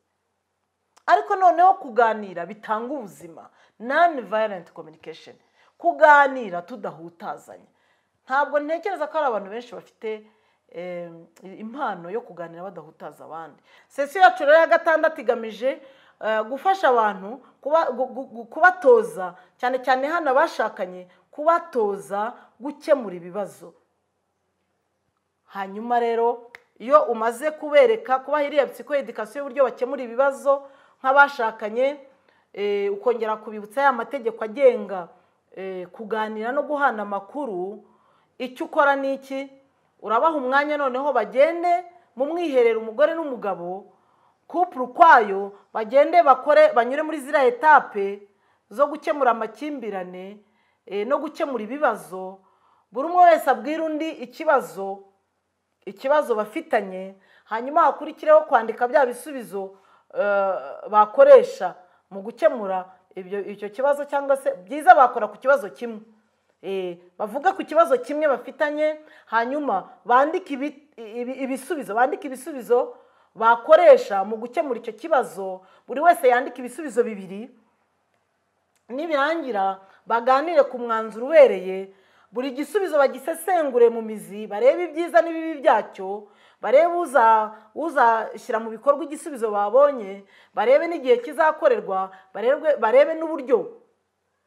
Ariko noneho kuganira bitanga ubuzima, non violent communication, kuganira tudahutazanya. Ntabwo ntekereza ko ari abantu benshi bafite impano yo kuganira badahutaza abandi. Sesiyo yacu rero ya 6 igamije gufasha abantu kubatoza, cyane cyane hano abashakanye, kubatoza gukemura ibibazo. Hanyuma rero iyo umaze kubereka, kubaha iriya psychoeducation y'uburyo bakemura ibibazo nk'abashakanye, ukongera kubibutsa ya mategeko agenga kuganira no guhana amakuru, icyo ukora ni iki? Urabaha umwanya noneho bagende mu mwiherero, umugore n'umugabo, couple ukwayo, bagende bakore, banyure muri ziriya etape zo gukemura amakimbirane no gukemura ibibazo. Buri umwe wese abwira undi ikibazo bafitanye, hanyuma hakurikireho kwandika bya bisubizo bakoresha mu gukemura Ibyo icyo kibazo, cyangwa se byiza bakora ku kibazo kimwe. Bavuga ku kibazo kimwe bafitanye, hanyuma bandike ibisubizo, bandike ibisubizo bakoresha mu gukemura icyo kibazo. Buri wese yandike ibisubizo bibiri. Nibirangira baganire ku mwanzuro ubereye buri gisubizo, bagisesengure mu mizi, barebe ibyiza n'ibibi byacyo, barebe uzashyira mu bikorwa igisubizo babonye, barebe n'igihe kizakorerwa, barebe n'uburyo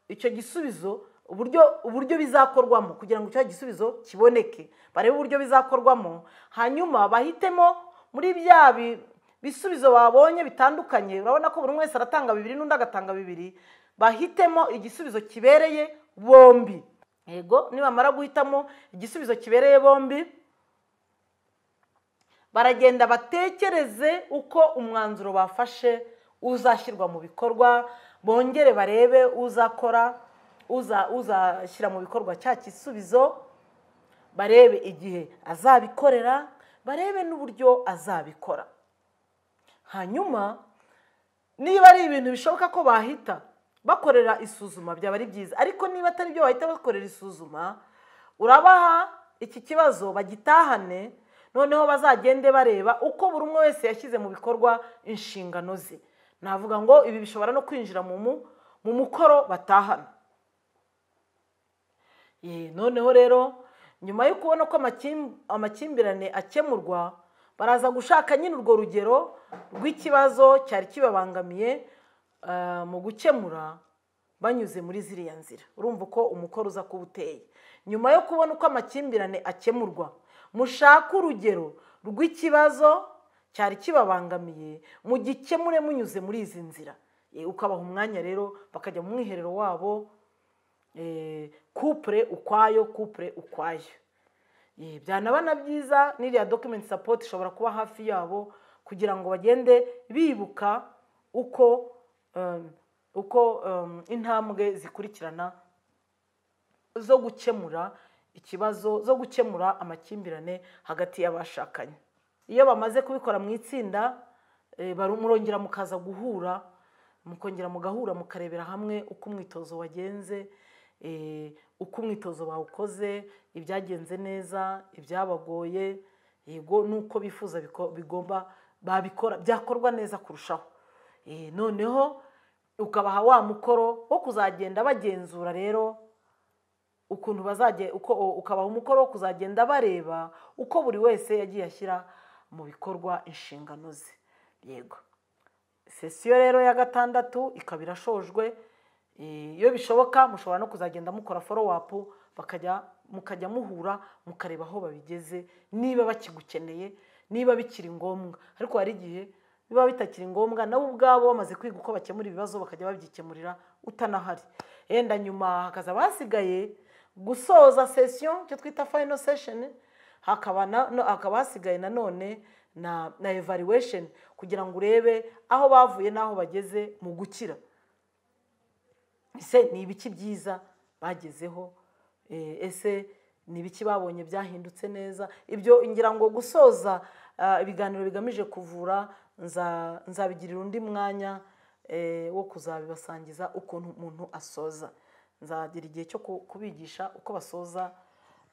icyo gisubizo, uburyo bizakorwamo kugira ngo icyo gisubizo kiboneke, barebe uburyo bizakorwamo. Hanyuma bahitemo muri bya bisubizo babonye bitandukanye. Urabona ko buri umwe wese aratanga bibiri n'undi agatanga bibiri. Bahitemo igisubizo kibereye bombi. Yego, nibamara guhitamo igisubizo kibereye bombi, baragenda batekereze uko umwanzuro bafashe uzashyirwa mu bikorwa, bongere barebe uzakora, uzashyira mu bikorwa cya gisubizo, barebe igihe azabikorera, barebe n'uburyo azabikora. Hanyuma niba ari ibintu bishoboka ko bahita bakorera isuzuma, byaba ari byiza. Ariko niba atari byo bahita bakorera isuzuma, urabaha iki kibazo bagitahane, noneho bazagende bareba uko buri umwe wese yashyize mu bikorwa inshingano ze. Navuga ngo ibi bishobora no kwinjira mu mukoro batahana. Noneho rero nyuma yo kubona ko amakimbirane akemurwa, baraza gushaka nyine urwo rugero rw'ikibazo cyari kibabangamiye mu gukemura banyuze muri ziriya nzira. Urumva uko umukoro uza kuba uteye: nyuma yo kubona uko amakimbirane akemurwa, mushake urugero rw'ikibazo cyari kibabangamiye, mugikemure munyuze muri izi nzira. Ukabaha umwanya rero bakajya mu mwiherero wabo, couple ukwayo, couple ukwayo. Byanaba na byiza n'iriya document support ishobora kuba hafi yabo kugira ngo bagende bibuka uko intambwe zikurikirana zo gukemura ikibazo, zo gukemura amakimbirane hagati y'abashakanye. Iyo bamaze kubikora mu itsinda, murongera mukaza guhura, mukongera mugahura, mukarebera hamwe uko umwitozo wagenze, uko umwitozo bawukoze, ibyagenze neza, ibyabagoye, yego, n'uko bifuza bigomba babikora, byakorwa neza kurushaho. Noneho ukabaha wa mukoro wo kuzagenda bagenzura rero ukuntu bazajya uko, ukabaha umukoro wo kuzagenda bareba uko buri wese yagiye ashyira mu bikorwa inshingano ze. Yego, session rero ya gatandatu ikaba irashojwe. Iyo bishoboka mushobora no kuzagenda mukora follow up, bakajya mukajya muhura, mukareba aho babigeze, niba bakigukeneye, niba bikiri ngombwa. Ariko hari igihe biba bitakiri ngombwa, nabo ubwabo bamaze kwiga uko bakemura ibibazo, bakajya babyikemurira utanahari. Yenda nyuma hakazaba hasigaye gusoza session, icyo twita final session, hakaba hasigaye nanone na evaluation kugira ngo urebe aho bavuye n'aho bageze mu gukira. Ese ni ibiki byiza bagezeho? Ese ni ibiki babonye byahindutse neza? Ibyo ngira ngo gusoza ibiganiro bigamije kuvura nzabigirira undi mwanya wo kuzabibasangiza ukuntu umuntu asoza. Nzagira igihe cyo kubigisha uko basoza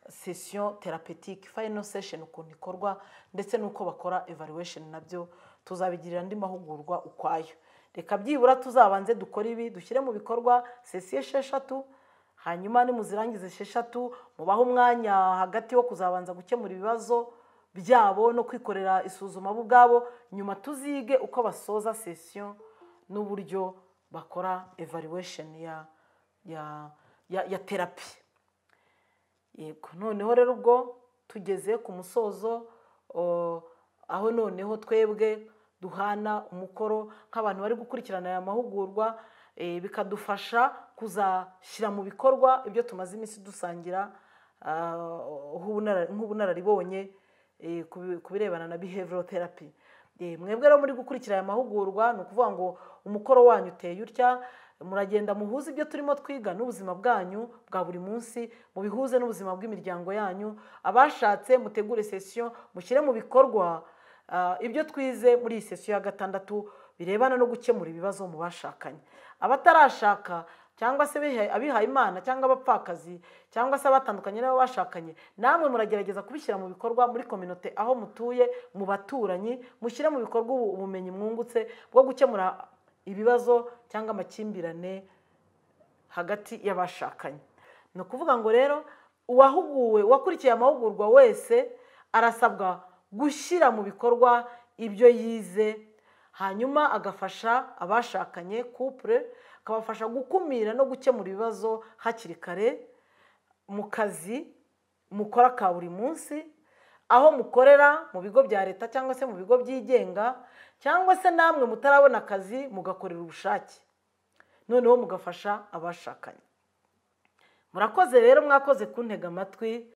session thérapeutique, final session ukuntu ikorwa, ndetse n'uko bakora evaluation. Nabyo tuzabigirira andi mahugurwa ukwayo. Reka byibura tuzabanze dukore ibi, dushyire mu bikorwa session 6. Hanyuma nimuzirangize 6, mubahe umwanya hagati wo kuzabanza gukemura ibibazo byabo no kwikorera isuzuma bo ubwabo. Nyuma tuzige uko basoza session n'uburyo bakora evaluation ya therapy. Yego, noneho rero ubwo tugeze ku musozo, aho noneho twebwe duhana umukoro nk'abantu bari gukurikirana aya mahugurwa, bikadufasha kuzashyira mu bikorwa ibyo tumaze iminsi dusangira nk'ubunararibonye ku birebana na behavioral therapy. Mwebwe rero muri gukurikira aya mahugurwa, ni ukuvuga ngo umukoro wanyu uteye utya: muragenda muhuze ibyo turimo twiga n'ubuzima bwanyu bwa buri munsi, mubihuze n'ubuzima bw'imiryango yanyu. Abashatse mutegure session, mushyire mu bikorwa ibyo twize muri iyi session ya gatandatu. birebana no gukemura ibibazo mu bashakanye. Abatarashaka cyangwa se abihaye Imana cyangwa abapfakazi cyangwa se abatandukanye n'abo bashakanye, namwe muragerageza kubishyira mu bikorwa muri kominote aho mutuye, mu baturanyi, mushyire mu bikorwa ubumenyi mwungutse bwo gukemura ibibazo cyangwa amakimbirane hagati y'abashakanye. Ni ukuvuga ngo rero uwahuguwe, uwakurikiye amahugurwa wese arasabwa gushyira mu bikorwa ibyo yize, hanyuma agafasha abashakanye couple, akabafasha gukumira no gukemura ibibazo hakiri kare mu kazi mukora ka buri munsi, aho mukorera mu bigo bya leta cyangwa se mu bigo byigenga, cyangwa se namwe mutarabona akazi mugakorera ubushake, noneho mugafasha abashakanye. Murakoze rero, mwakoze kuntega amatwi.